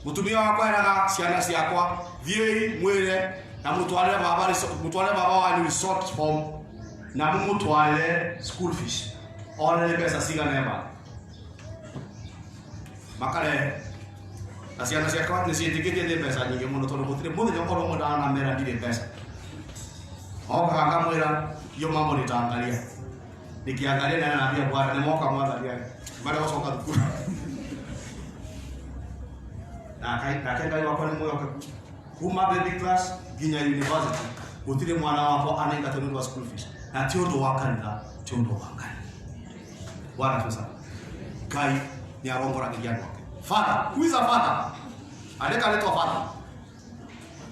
Speaker 1: Mutumia wakwa eraga ciana ciakwa, thiĩi mwĩre na mũtwarĩre baba, mũtwarĩre baba wanyu resort form na mũmũtwarĩre school fees, one nĩ mbeca cigana ema makarehe. Na ciana ciakwa nĩ ciĩtĩkĩtie nĩ mbeca nyingĩ mũno, tondũ gũtirĩ mũthenya ũkorwo ũmwe ndanamera ndirĩ mbeca. Okaga ngamwĩra, "Hiyo mambo nitaangalia." Nikiangalia na naambia Bwana, nĩ moka mwathani aya marĩa gũcoka thukuru. Nake Ngai wakwa nĩ mwĩhokeku. Kuma baby class nginya university, gũtirĩ mwana wakwa anaingatwo nĩ ũndũ wa school fees. Na ti ũndũ wa kanitha, ti ũndũ wa Ngai. Bwana asifiwe sana. Ngai nĩ arongoragĩria andũ ake. Father, who is a father? Andĩka rĩtwa father,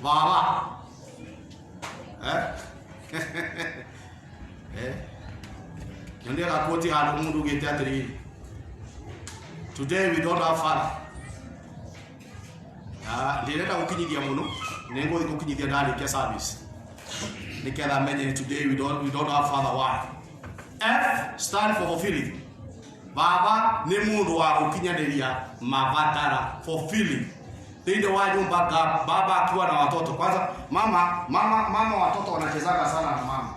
Speaker 1: baba. Eh? Eh? Na nĩ agakuoti handũ mũndũ ugĩte atĩrĩrĩ, "Today we don't have father." Ah, ndĩrenda gũkinyithia mũno, nĩ ngũthiĩ gũkinyithia ndarĩkia service nĩgetha menye today we don't have father. Why? F stand for fulfilling. Baba nĩ mũndũ wa gũkinyanĩria mabatara, fulfilling thĩinĩ wa nyumba. Baba akiwa na watoto, kwanza mama mama mama, watoto wanachezaga sana na mama.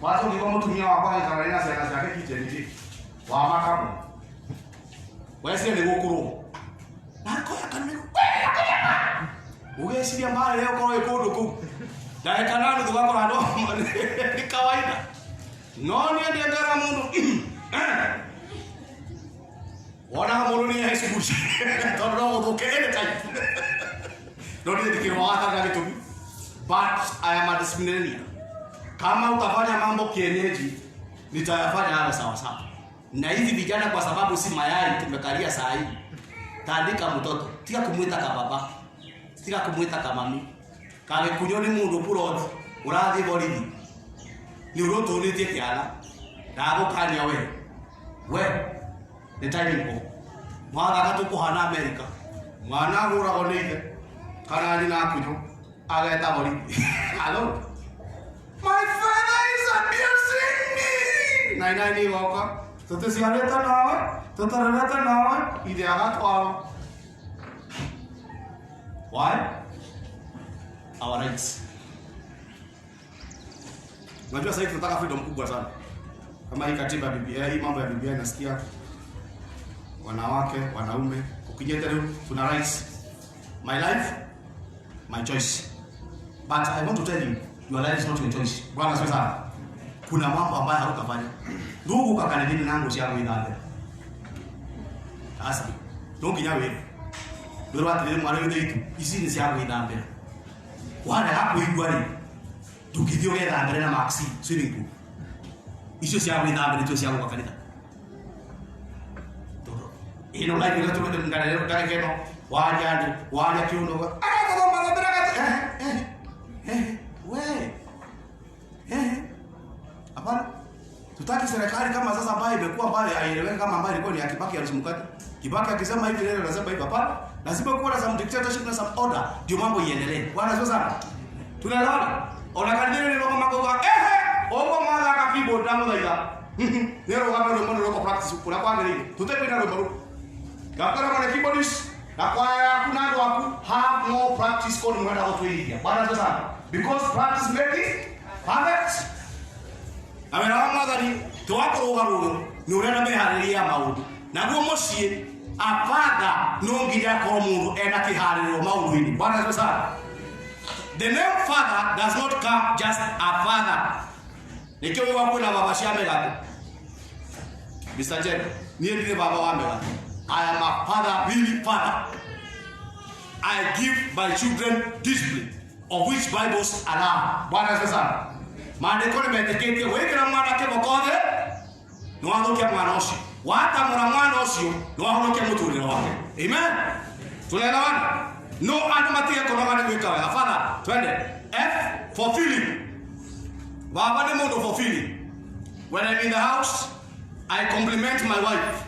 Speaker 1: Kwanza ũngĩkorwo mũtumia wakwa agĩikara na ciana ciake kitchen wa makamo weciria nĩ gũkũrwo nakoya kanua ũgeciria mara ĩrĩa ũkorwo ĩ kũndũ kũu ndagĩka na nuthu gakora andũ nĩ kawaida. No niĩ ndĩngera mũndũ wonaga mũndũ nĩ ehe cukuru tondũ no gũthũke anytime. No niĩ ndikĩrwaga na gĩtũmi, but I am a disciplinarian. Kama utafanya mambo kienyeji, nitayafanya yawe sawa sawa. Na hivi vijana, kwa sababu si mayai tumekalia saa hii, tandika mtoto, tiga kumwita kababa, tiga kumwita kamami. Kagĩkunyo nĩ mũndũ puroti ũrathiĩ borithi nĩ ũrũtũnĩtie kĩara. Ndagũkania we, we nĩ timing bomb. Mwathaka tũkũhana Amerika, mwana ahũragwo nĩ ithe kana nyina, akunyo ageta borithi, "Hello, my father is abusing me." Na ina nĩ igoka, tũticiarĩte nawe, tũtarerete nawe. Ithe agatwarwo. Why? Our rights. Unajua sasa hivi tunataka freedom kubwa sana. Kama hii katiba ya BBI, hii mambo ya BBI nasikia wanawake, wanaume, ukinyeta leo tuna rights. My life, my choice. But I want to tell you, your life is not your choice. Bwana asifiwe sana. Kuna mambo ambayo hautafanya. Ndugu kakanithini nangu cia gwithambira. Asa, no nginya wĩre. Wĩrwo atĩrĩrĩ mwana withe itu, ici nĩ cia gwĩthambĩra. Warega kũigua rĩ, ndũngĩthiĩ ũgethambĩre na maxi swimming pool. Icio cia gwĩthambĩra nĩcio cia gũka kanitha. Tondũ ĩno life ĩrĩa tũrĩ ndagĩka ĩno, waria andũ, waria kĩũndũ, agathoma thambĩra gati, eh, eh, eh, we, eh, hapana. Tutaki serikali kama sasa ambayo imekuwa ambayo haieleweki kama ambayo ilikuwa ni ya Kibaki ya Mkati. Kibaki akisema hivi leo anasema hivi, hapana. Lazima kuwa na some dictatorship na some order ndio mambo iendelee. Bwana sio sana. Tunaelewana? Ona kanithini ni rogo makoga ehe ogo mwathaka keyboard ndamuthaitha. Nĩ rũgame rwĩmbo nĩ rũko practice kũrĩa kwagĩrĩire. Tũtekwĩna rwĩmbo rũu. Ngakora mwana keyboardist na kwaya yaku na andũ aku have more practice kwa mwenda gũtwĩrithia. Bwana sio sana. Because practice makes it perfect. Na wĩra wa mwathani ti wa kũrũgarũga nĩ ũrĩa na mĩharĩrie ya maũndũ naguo mũciĩ a father no nginya akorwo mũndũ ena kĩharĩrĩro maũndũ-inĩ. Bwana asifiwe sana. The name father does not come just a father. Nĩkĩo wĩigua kwĩna baba cia mĩgathe. Mr. Jen, niĩ ndirĩ baba wa mĩgathe. I am a father, really father. I give my children discipline of which Bibles allow. Bwana asifiwe sana. Maandĩko nĩ metĩkĩtie gwĩkĩra mwana kĩboko thĩ nĩ wathũkia mwana ũcio. Watamũra mwana ũcio nĩ wahonokia mũtũrĩre wake. Amen. Tunaelewana? No andũ matige kũnoga nĩ gwĩka wega. Father, twende. F for feeling. Baba nĩ mũndũ for feeling. When I'm in the house, I compliment my wife.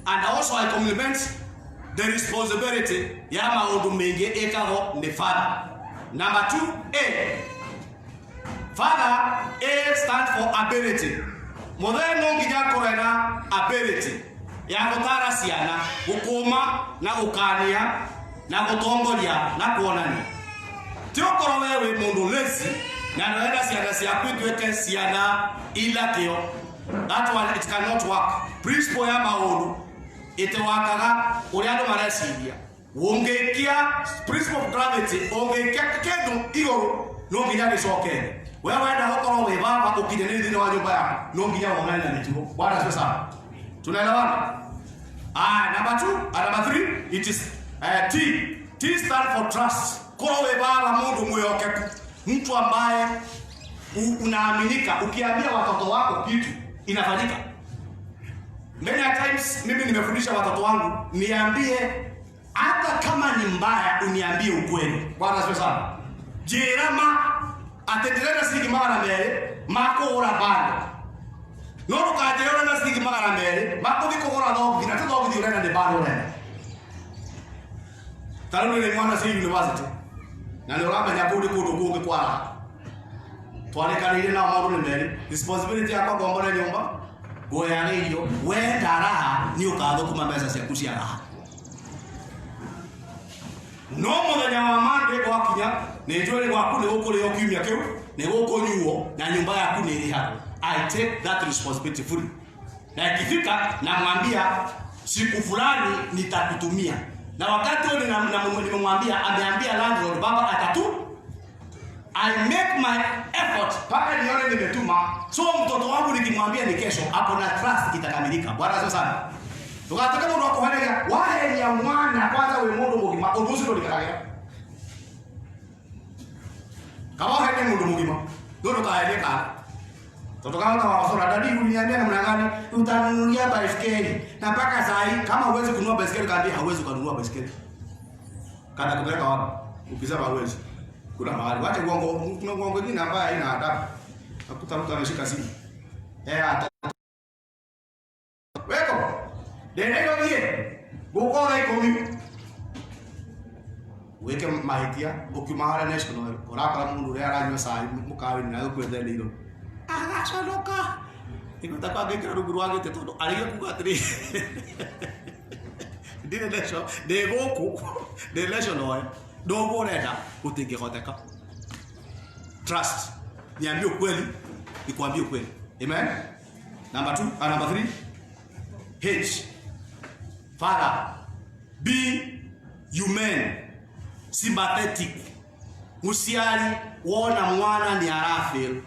Speaker 1: And also I compliment the responsibility ya maũndũ maingĩ ĩkagwo nĩ father. Number two, A. Father, A stands for ability. Mũthee no nginya akorwo ena ability ya gũtara ciana, gũkũma na gũkania na gũtongoria na kuonania. Ti ũkorwo we wĩ mũndũ lazy na nĩwenda ciana ciaku ituĩke ciana ina kĩo. That one it cannot work. Principle ya maũndũ ĩtiwakaga ũrĩa andũ mareciria. Ũngĩikia principle of gravity, ũngĩikia kĩndũ igũrũ no nginya gĩcoke. We wenda gũkorwo wĩ baba ũkinyanĩire thĩinĩ wa nyũmba yaku no nginya wonane na mĩtugo. Bwana asifiwe sana. Tunaelewana? Ah, number two and number three, it is T. T stand for trust. Korwo wĩ baba mũndũ mwĩhokeku, mtu ambaye unaaminika, ukiambia watoto wako kitu inafanyika. Many a times mimi nimefundisha watoto wangu, niambie hata kama ni mbaya, uniambie ukweli. Bwana asifiwe sana. Njĩra ma atĩ ndĩrenda ciringi 200 ma kũgũra bando, no ndũkanjĩre ũrenda ciringi 200 ma kũthiĩ kũgũra thogithi, na ti thogithi ũrenda, nĩ bando ũrenda. Ta rĩu nĩ mwana ci university na nĩ ũramenya kũu nĩ kũndũ kũngĩ kwaraha. Twarĩkanĩire nao maũndũ nĩ merĩ, responsibility yakwa ngombore nyũmba, ngũheage irio, wenda raha nĩ ũkathũkũma mbeca ciaku cia raha. No mũthenya wa Monday gwakinya nĩ njũĩ nĩ gwaku nĩ gũkũrĩo kiumia kĩu, nĩ gũkũnyuo na nyũmba yaku nĩ ĩrĩhagwo. I take that responsibility fully. Na ikifika namwambia siku fulani nitakutumia, na wakati huo nimemwambia, ameambia landlord baba atatu. I make my effort mpaka nione nimetuma. So mtoto wangu nikimwambia ni kesho, ako na trust itakamilika. Bwana asifiwe sana. Ndũgateke mũndũ akũheneria waheria mwana kwanza wĩ mũndũ mũgima ũndũ ũcio ndũrikaragira. Kaba ũhenie mũndũ mũgima no ndũkahenie kana tondũ kahota wakora daddy uliniambia namna gani utanunulia baiskeli na mpaka saa hii. Kama huwezi kununua baiskeli, kaambia hauwezi kununua baiskeli. Kana kupeleka wapi ukisema hauwezi? Kuna mahali wacha uongo. Kuna uongo mwingine ambaye haina adabu. Nakuta mtu ameshika simu, eh, ata weko ndĩraigo thiĩ gũka thaa 10 wĩke mahĩtia ũkiuma harĩa National ũrakora mũndũ ũrĩa aranyua cai mũkawa-inĩ na gũkwĩte nĩ iroro agaconoka igũta kwa ngĩkĩra rungu rwa gĩtĩ tondũ arĩgie kuga atĩrĩ ndirĩ National, ndĩ gũkũ, ndĩ National, ndũguo ũrenda gũtingĩhoteka. Trust, niambie ukweli. Nikwambie ukweli. Amen. Number 2, number 3. H. Father, be human, sympathetic. Muciari wona mwana ni arafeel,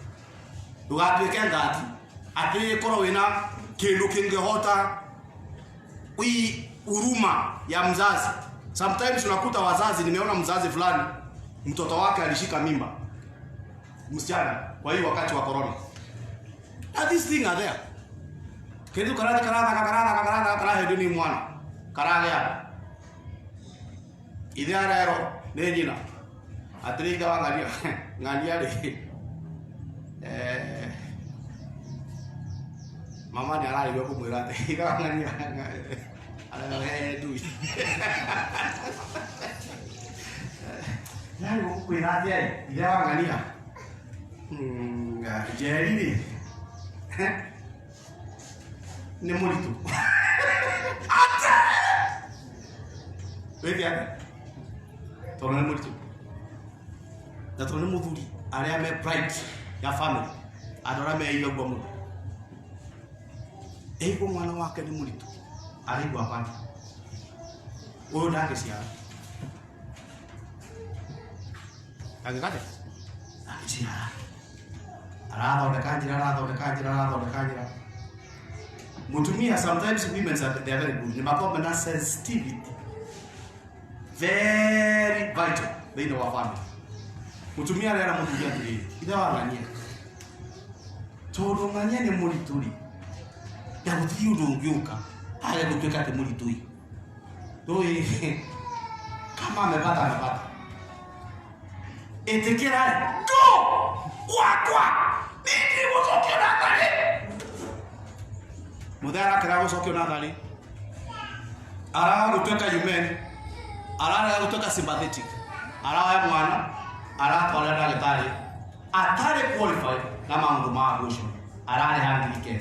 Speaker 1: ndugatuike ngati ati korwo wina kindu kingihota hii huruma ya mzazi. Sometimes unakuta wazazi, nimeona mzazi fulani mtoto wake alishika mimba msichana kwa hiyo wakati wa corona. And these things are there. Kindu karathi karatha karatha karatha karahe ni mwana karagea ithe arero nĩ nyina atĩrĩ ithe wa ng'ania ng'ania rĩ mama nĩ ararigwo kũmwĩra atĩ ithe wa ng'ania arero he ndui yarigwo kũkwĩra atĩa ithe wa ng'ania Njeri rĩ nĩ mũritũ ate wĩke atĩa tondũ nĩ mũritũ na tondũ nĩ mũthuri arĩa me pride ya family andũ arĩa meigagua mũno eigua mwana wake nĩ mũritũ araigua bata ũyũ ndangĩciara ndangĩkate ndangĩciara arathondeka njĩra arathondeka njĩra arathondeka njĩra. Mutumia, sometimes women are, they are very good. Ni makoragwo na sensitivity very vital thĩinĩ wa family. Mutumia arera mũthuri atĩrĩrĩ, ithe wa ng'ania, tondũ ng'ania nĩ mũritũ rĩ, na gũtirĩ ũndũ ũngĩũka age gũtuĩka atĩ mũritũ ĩ, ndũĩ kama amepata amepata, ĩtĩkĩra go gwakwa niĩ gũcokio natharĩ mũthee arakĩra gũcokio natharĩ araga gũtuĩka human, ararega gũtuĩka sympathetic, araoya mwana aratwarĩra ndagĩtarĩ atarĩ qualified na maũndũ ma abortion ararĩha 9,000.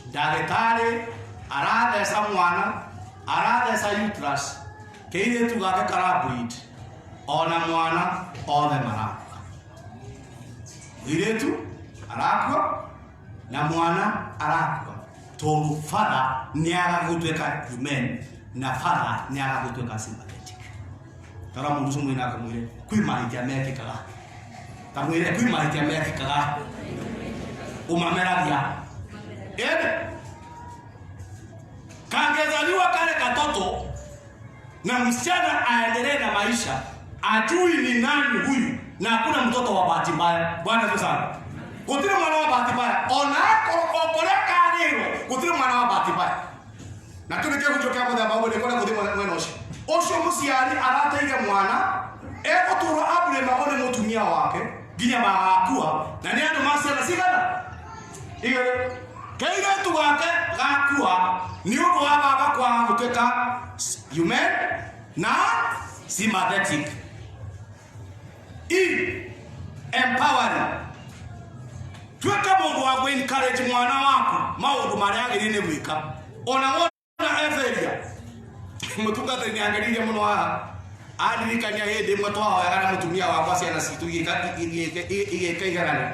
Speaker 1: Ndagĩtarĩ aratheca mwana aratheca uterus kĩirĩtu gake kara bleed ona mwana othe marakua. Mũirĩtu arakua na mwana arakua tondũ father nĩaga gũtuĩka human na father nĩaga gũtuĩka sympathetic. Tara mũndũ ũcio mwĩna akamwĩre kwĩ mahĩtia mekĩkaga, kamwĩre kwĩ mahĩtia mekĩkaga ũmameragia ĩndĩ kangezaliwa kale katoto na msichana aendelee na maisha ajui ni nani huyu na hakuna mtoto wa bahati mbaya. Bwana Yesu sana. Gutiri mwana wa bahati mbaya ona akorwo okuria karirwo gutiri mwana wa bahati mbaya. Na tu nĩkĩo gũcokia mũthemba ũguo nĩ kũrĩa gũthiĩ mwena ũcio ũcio mũciari arateire mwana egũtũra aburemagwo nĩ mũtumia wake nginya magakua na nĩ andũ ma ciana cigana igĩrĩ kairĩtu gake gakua nĩ ũndũ wa baba kwaga gũtuĩka human na sympathetic. E, empowering. Tuĩka mũndũ wa kũ encourage mwana waku maũndũ marĩa agĩrĩire nĩ gwĩka ona wona eberia mũtungatĩri nĩ angeririe mũno haha andirikania hĩndĩ ĩmwe twahoyaga na mũtumia wakwa ciana citũ igĩka igeranio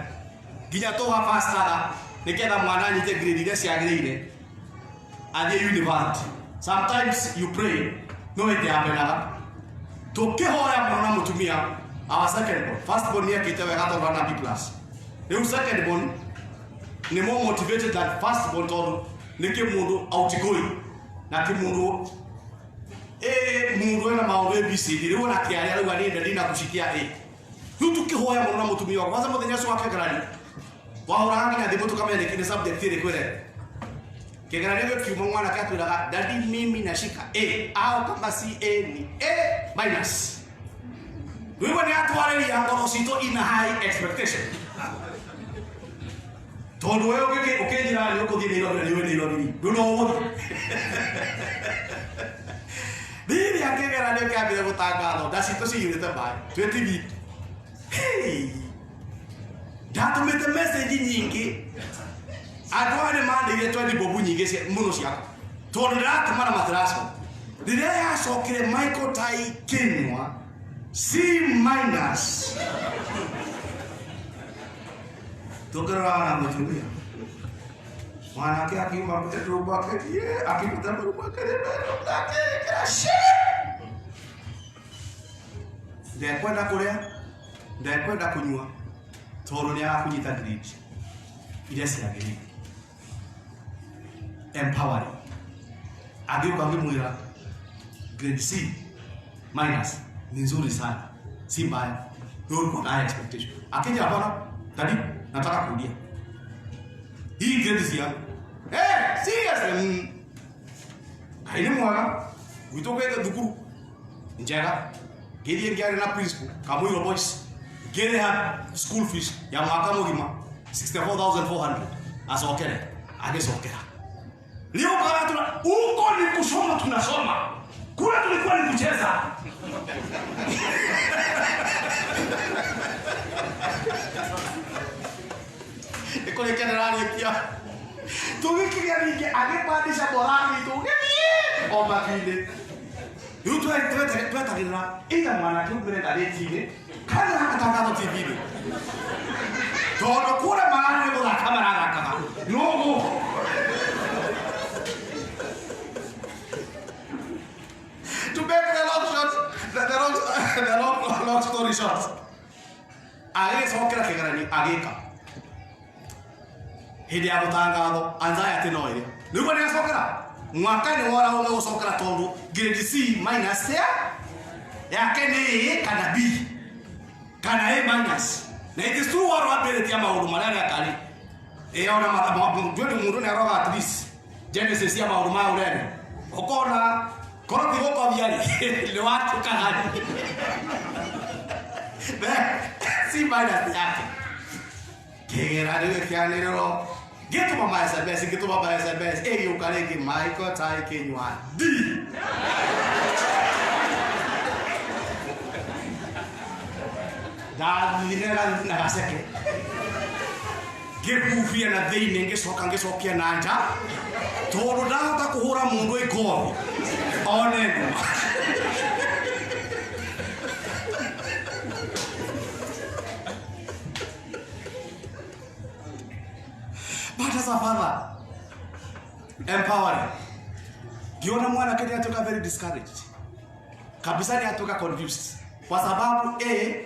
Speaker 1: nginya tũgabastaga nĩgetha mwana anyite grade iria ciagĩrĩire athiĩ university. Sometimes you pray no ĩtiambenaga tũkĩhoya mũno na mũtumia our second born. First born nĩ ekĩte wega tondũ ana B plus. Rĩu second born nĩ more motivated than first born tondũ nĩ kĩmũndũ outgoing na kĩmũndũ mũndũ ena maũndũ ABCD rĩu ona kĩaria rĩu niĩ ndina gũcikia A. Rĩu tũkĩhoya mũno na mũtumia wakwa kwanza mũthenya ũcio wa kĩgeranio twahũraga nginya thimũ tũkamenya nĩ subject ĩrĩkũ ĩrenda kĩgeranio gĩkiuma mwanake atwĩraga daddy mimi nashika A au kama si A ni A minus. Rĩu nĩ atwarĩria ngoro citũ ina high expectation tondũ we ũkĩnjĩra nĩ ũkũthiĩ Nairobi na nĩũĩ Nairobi rĩ ndũ no ũgũthiĩ rĩrĩa kĩgeranio kĩambire gũtangathwo nda citũ ciyũrĩte maĩ twĩ TV ndatũmĩte message nyingĩ andũ aya nĩ mandĩire twendi bobu nyingĩ mũno ciakwa tondũ ndĩratũma na matiracoka. Rĩrĩa yacokire Michael Tai Kinyua C minus. Tukirora na mutumia mwanake akiuma bedroom akĩthiĩ akĩruta bedroom akĩthiĩ bedroom akĩĩkĩra shit. Ndekwenda kũrĩa, ndekwenda kũnyua, tondũ nĩ arakunyita grade iria ciagĩrĩire. Empowering. Agĩũka ngĩmwĩra grade C minus ni nzuri sana, si mbaya. Wewe ulikuwa na high expectation. Akija hapana, daddy, nataka kurudia hii grade si yangu. Eh, seriously. Ngai nĩ mwega gwitũ gwethe thukuru njega, ngĩthiĩ ngĩaria na principal Kamũiro Boys, ngĩrĩha school fees ya mwaka mũgima 64,400. Acokere, agĩcokera leo kama tuna huko ni kusoma, tunasoma kule tulikuwa ni kucheza. Ĩkũrĩkia ndĩrarĩkia tũgĩkiria ningĩ agĩpandisha morani tũgĩthiĩ o matu-inĩ. Rĩu twetagĩrĩra either mwanake umĩre ngathĩti-inĩ kana agatangathwo TV-inĩ, tondũ kũrĩa mararĩ gũthaka marathakaga no gũkũ. To make the long short, the long, long story short, agĩcokera kĩgeranio agĩka hĩndĩ ya gũtangathwo anxiety no ĩrĩa nĩguo nĩ acokera mwaka nĩ wora ũmwe gũcokera, tondũ grade C minus ya yake nĩ A kana B kana A minus, na it is true waro wambĩrĩtie maũndũ marĩa areka rĩ ĩ ona ndũĩ mũndũ nĩ aroga at least genesis ya maũndũ ma ũremi ũkona korwo ti gũkobia rĩ nĩ watukaga rĩ C minus yake kĩgeranio gĩkĩanĩrĩrwo, ngĩtũma ma SMS, ngĩtũma ma SMS, ĩgĩũka rĩngĩ Michael Tai Kinyua D. Ndathire na gaceke ngĩhubia na thĩinĩ, ngĩcoka ngĩcokia na nja, tondũ ndahota kũhũra mũndũ ikobi one nduma. But as a father, empowering. Ngiona mwanake nĩ atuĩka very discouraged kabisa, nĩ atuĩka confused kwa sababu A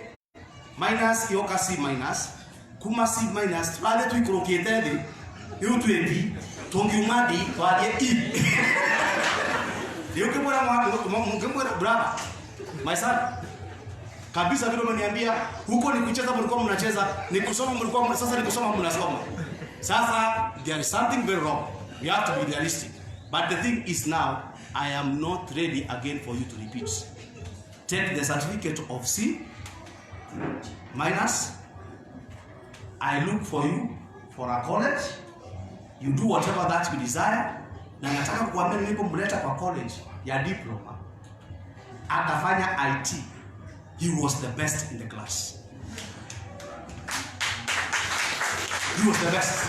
Speaker 1: minus yoka C minus, kuma C minus tũrathiĩ tũikũrũkĩte thĩ, rĩu twĩ D, tũngiuma D twathiĩ E. Rĩu ngĩmwĩra, "Brother, my son, kabisa vile umeniambia huko ni kucheza mlikuwa mnacheza, ni kusoma mlikuwa sasa ni kusoma mnasoma. Sasa there is something very wrong. We have to be realistic. But the thing is, now I am not ready again for you to repeat. Take the certificate of C minus. I look for you for a college. You do whatever that you desire." Na nataka kuambia nilipomleta kwa college ya diploma akafanya IT, he was the best in the class. He was the best.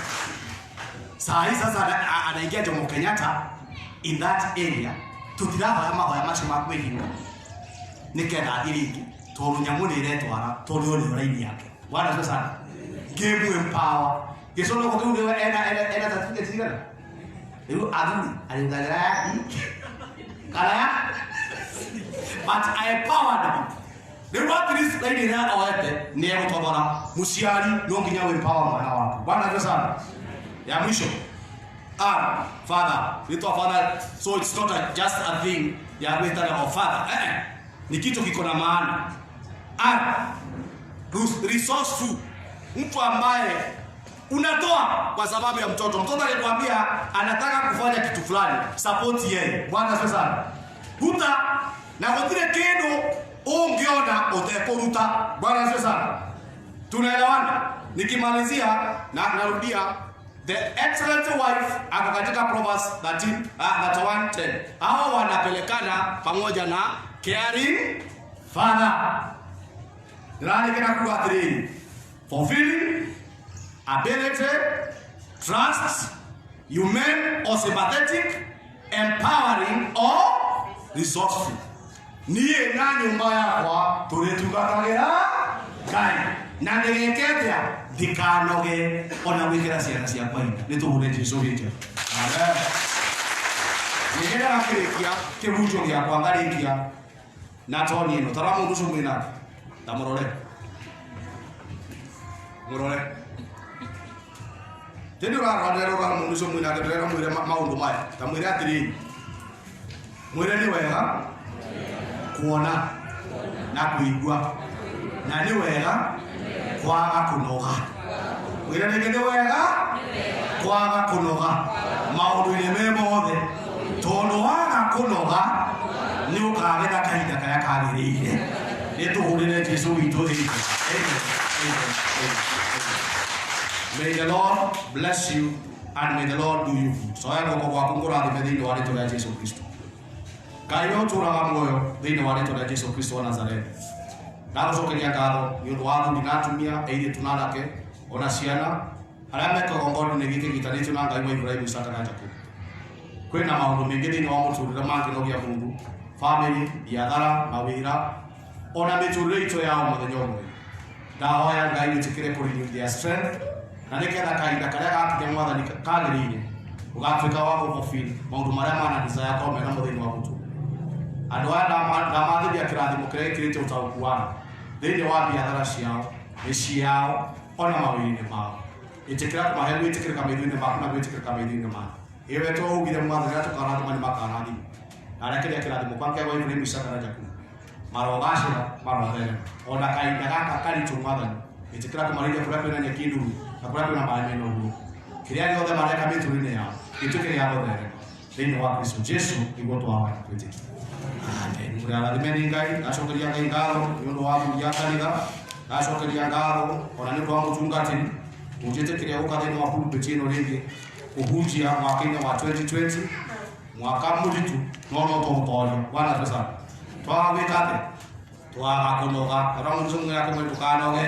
Speaker 1: Saa hii sasa anaingia Jomo Kenyatta in that area, tutirahoya mahoya macio ma kwĩhinga nĩketha athiĩ rĩngĩ, tondũ nyamũ nĩ ĩretwara, tondũ ũyũ nĩyo raini yake. Bwana sio sana ngĩmu empower gĩconoko kĩu nĩwe ena certificate cigana rĩu athuri arĩũgagĩra ya D kana ya, but I empowered him. Rĩu at least raini ĩrĩa oete nĩ egũtobora. Mũciari no nginya wĩ empower mwana waku. Bwana sio sana. Ya mwisho, R, father. Ritwa father, so it's not just a thing ya gwĩtana o father, ni kitu kiko na maana. R, resourceful, mtu ambaye unatoa kwa sababu ya mtoto. Mtoto akikwambia anataka kufanya kitu fulani, support yeye. Bwana asifiwe sana. Ruta na gũtirĩ kĩndũ ũngĩona ũtekũruta. Bwana asifiwe sana. Tunaelewana? Nikimalizia na narudia, the excellent wife ako katika Proverbs 13, 31:10. Hao wanapelekana pamoja na caring father. Ndĩrarĩkĩra kuga atĩrĩrĩ: fulfilling, ability, trust, humane or sympathetic, empowering or resourceful. Niĩ na nyũmba yakwa tũrĩtungatagĩra Ngai. Na ndĩgeke atĩa? Ndikanoge ona gwĩkĩra ciana ciakwa hinya. Nĩ tũhũre Jesu gĩkĩ. Amen. Nĩgetha ngakĩrĩkia kĩhunjio gĩakwa ngarĩkia na toni ĩno. Tarora mũndũ ũcio mwĩ nake. Ta mũrore. Mũrore. Tĩndĩ ũrarora ndĩrarora mũndũ ũcio mwĩ nake ndĩrera mwĩre maũndũ maya. Ta mwĩre atĩrĩrĩ. Mwĩre nĩ wega kuona na kũigua na nĩ wega kwaga kũnoga. Mwĩre rĩngĩ nĩ wega kwaga kũnoga maũndũ-inĩ me mothe tondũ waga kũnoga nĩ ũkagetha kahinda karĩa kagĩrĩire. Nĩ tũhũrĩre Jesu witũ thĩinĩ. Amen. Amen. Amen. May the Lord bless you and may the Lord do you good. Coya guoko gwaku ngũrathime thĩinĩ wa rĩtwa rĩa Jesu Kristo. Ngai we ũtũũraga muoyo thĩinĩ wa rĩtwa rĩa Jesu Kristo wa Nazarethi. Ndagũcokeria ngatho nĩ ũndũ wa athuri na atumia, airĩtu na anake, ona ciana arĩa me kĩgongona-inĩ gĩkĩ gĩtanĩtio na Ngai wa Iburahĩmu, Isaka na Jakubu. Kwĩna maũndũ maingĩ thĩinĩ wa mũtũrĩre mangĩnogia mũndũ, famĩlĩ, biathara, mawĩra, ona mĩtũrĩre itũ ya o mũthenya o mũthenya. Ndahoya Ngai wĩtĩkĩre kũ renew their strength na nĩgetha kahinda karĩa gakinya mwathani kagĩrĩire ũgatuĩka wa gũ fulfill maũndũ marĩa mana desire korwo mena mo thĩinĩ wa mũtũrĩre. Andũ aya ndamathĩria kĩrathimo kĩrĩa gĩkĩrĩte ũtaũku wao thĩinĩ wa biathara ciao, mĩciĩ yao, ona mawĩra-inĩ mao. Ĩtĩkĩra kũmahe gwĩtĩkĩrĩka maitho-inĩ maku na gwĩtĩkĩrĩka maitho-inĩ mao. Ĩĩ we to ugire mwathani arĩa tũkarathima nĩ makarathimwo. Na arĩa kĩrĩa kĩrathimo kwa kĩa gwa Iburahĩmu, Isaka na Jakubu marogacĩra marotherema. Ona kahinda gaka karitũ mwathani ĩtĩkĩra kũmarĩithia kũrĩa kwĩna nyeki nduru na kũrĩa kwĩna maĩ mena ũguo. Kĩrĩa gĩothe mareka mĩtũrĩre yao gĩtuĩke gĩa gũtherema thĩinĩ wa Kristo Jesu nĩguo twahoya twĩtĩkie. Amen. Mũrĩ arathime nĩ Ngai, ndacokeria Ngai ngatho nĩ ũndũ wa athuri a kanitha, ndacokeria ngatho ona nĩ ũndũ wa mũtungatĩri ũnjĩtĩkĩria gũka thĩinĩ wa pulpit ĩno rĩngĩ kũhunjia mwaka-inĩ wa 2020 mwaka mũritũ no no tũgũtoria. Bwana asifiwe sana. Twaga gwĩka atĩa? Twaga kũnoga. Ona mũndũ ũcio mwĩra kũmwe ndũkanoge.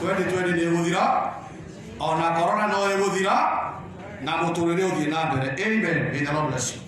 Speaker 1: 2020 nĩ ĩgũthira ona corona no ĩgũthira na mũtũrĩre ũthiĩ na mbere. Amen. May the Lord bless you.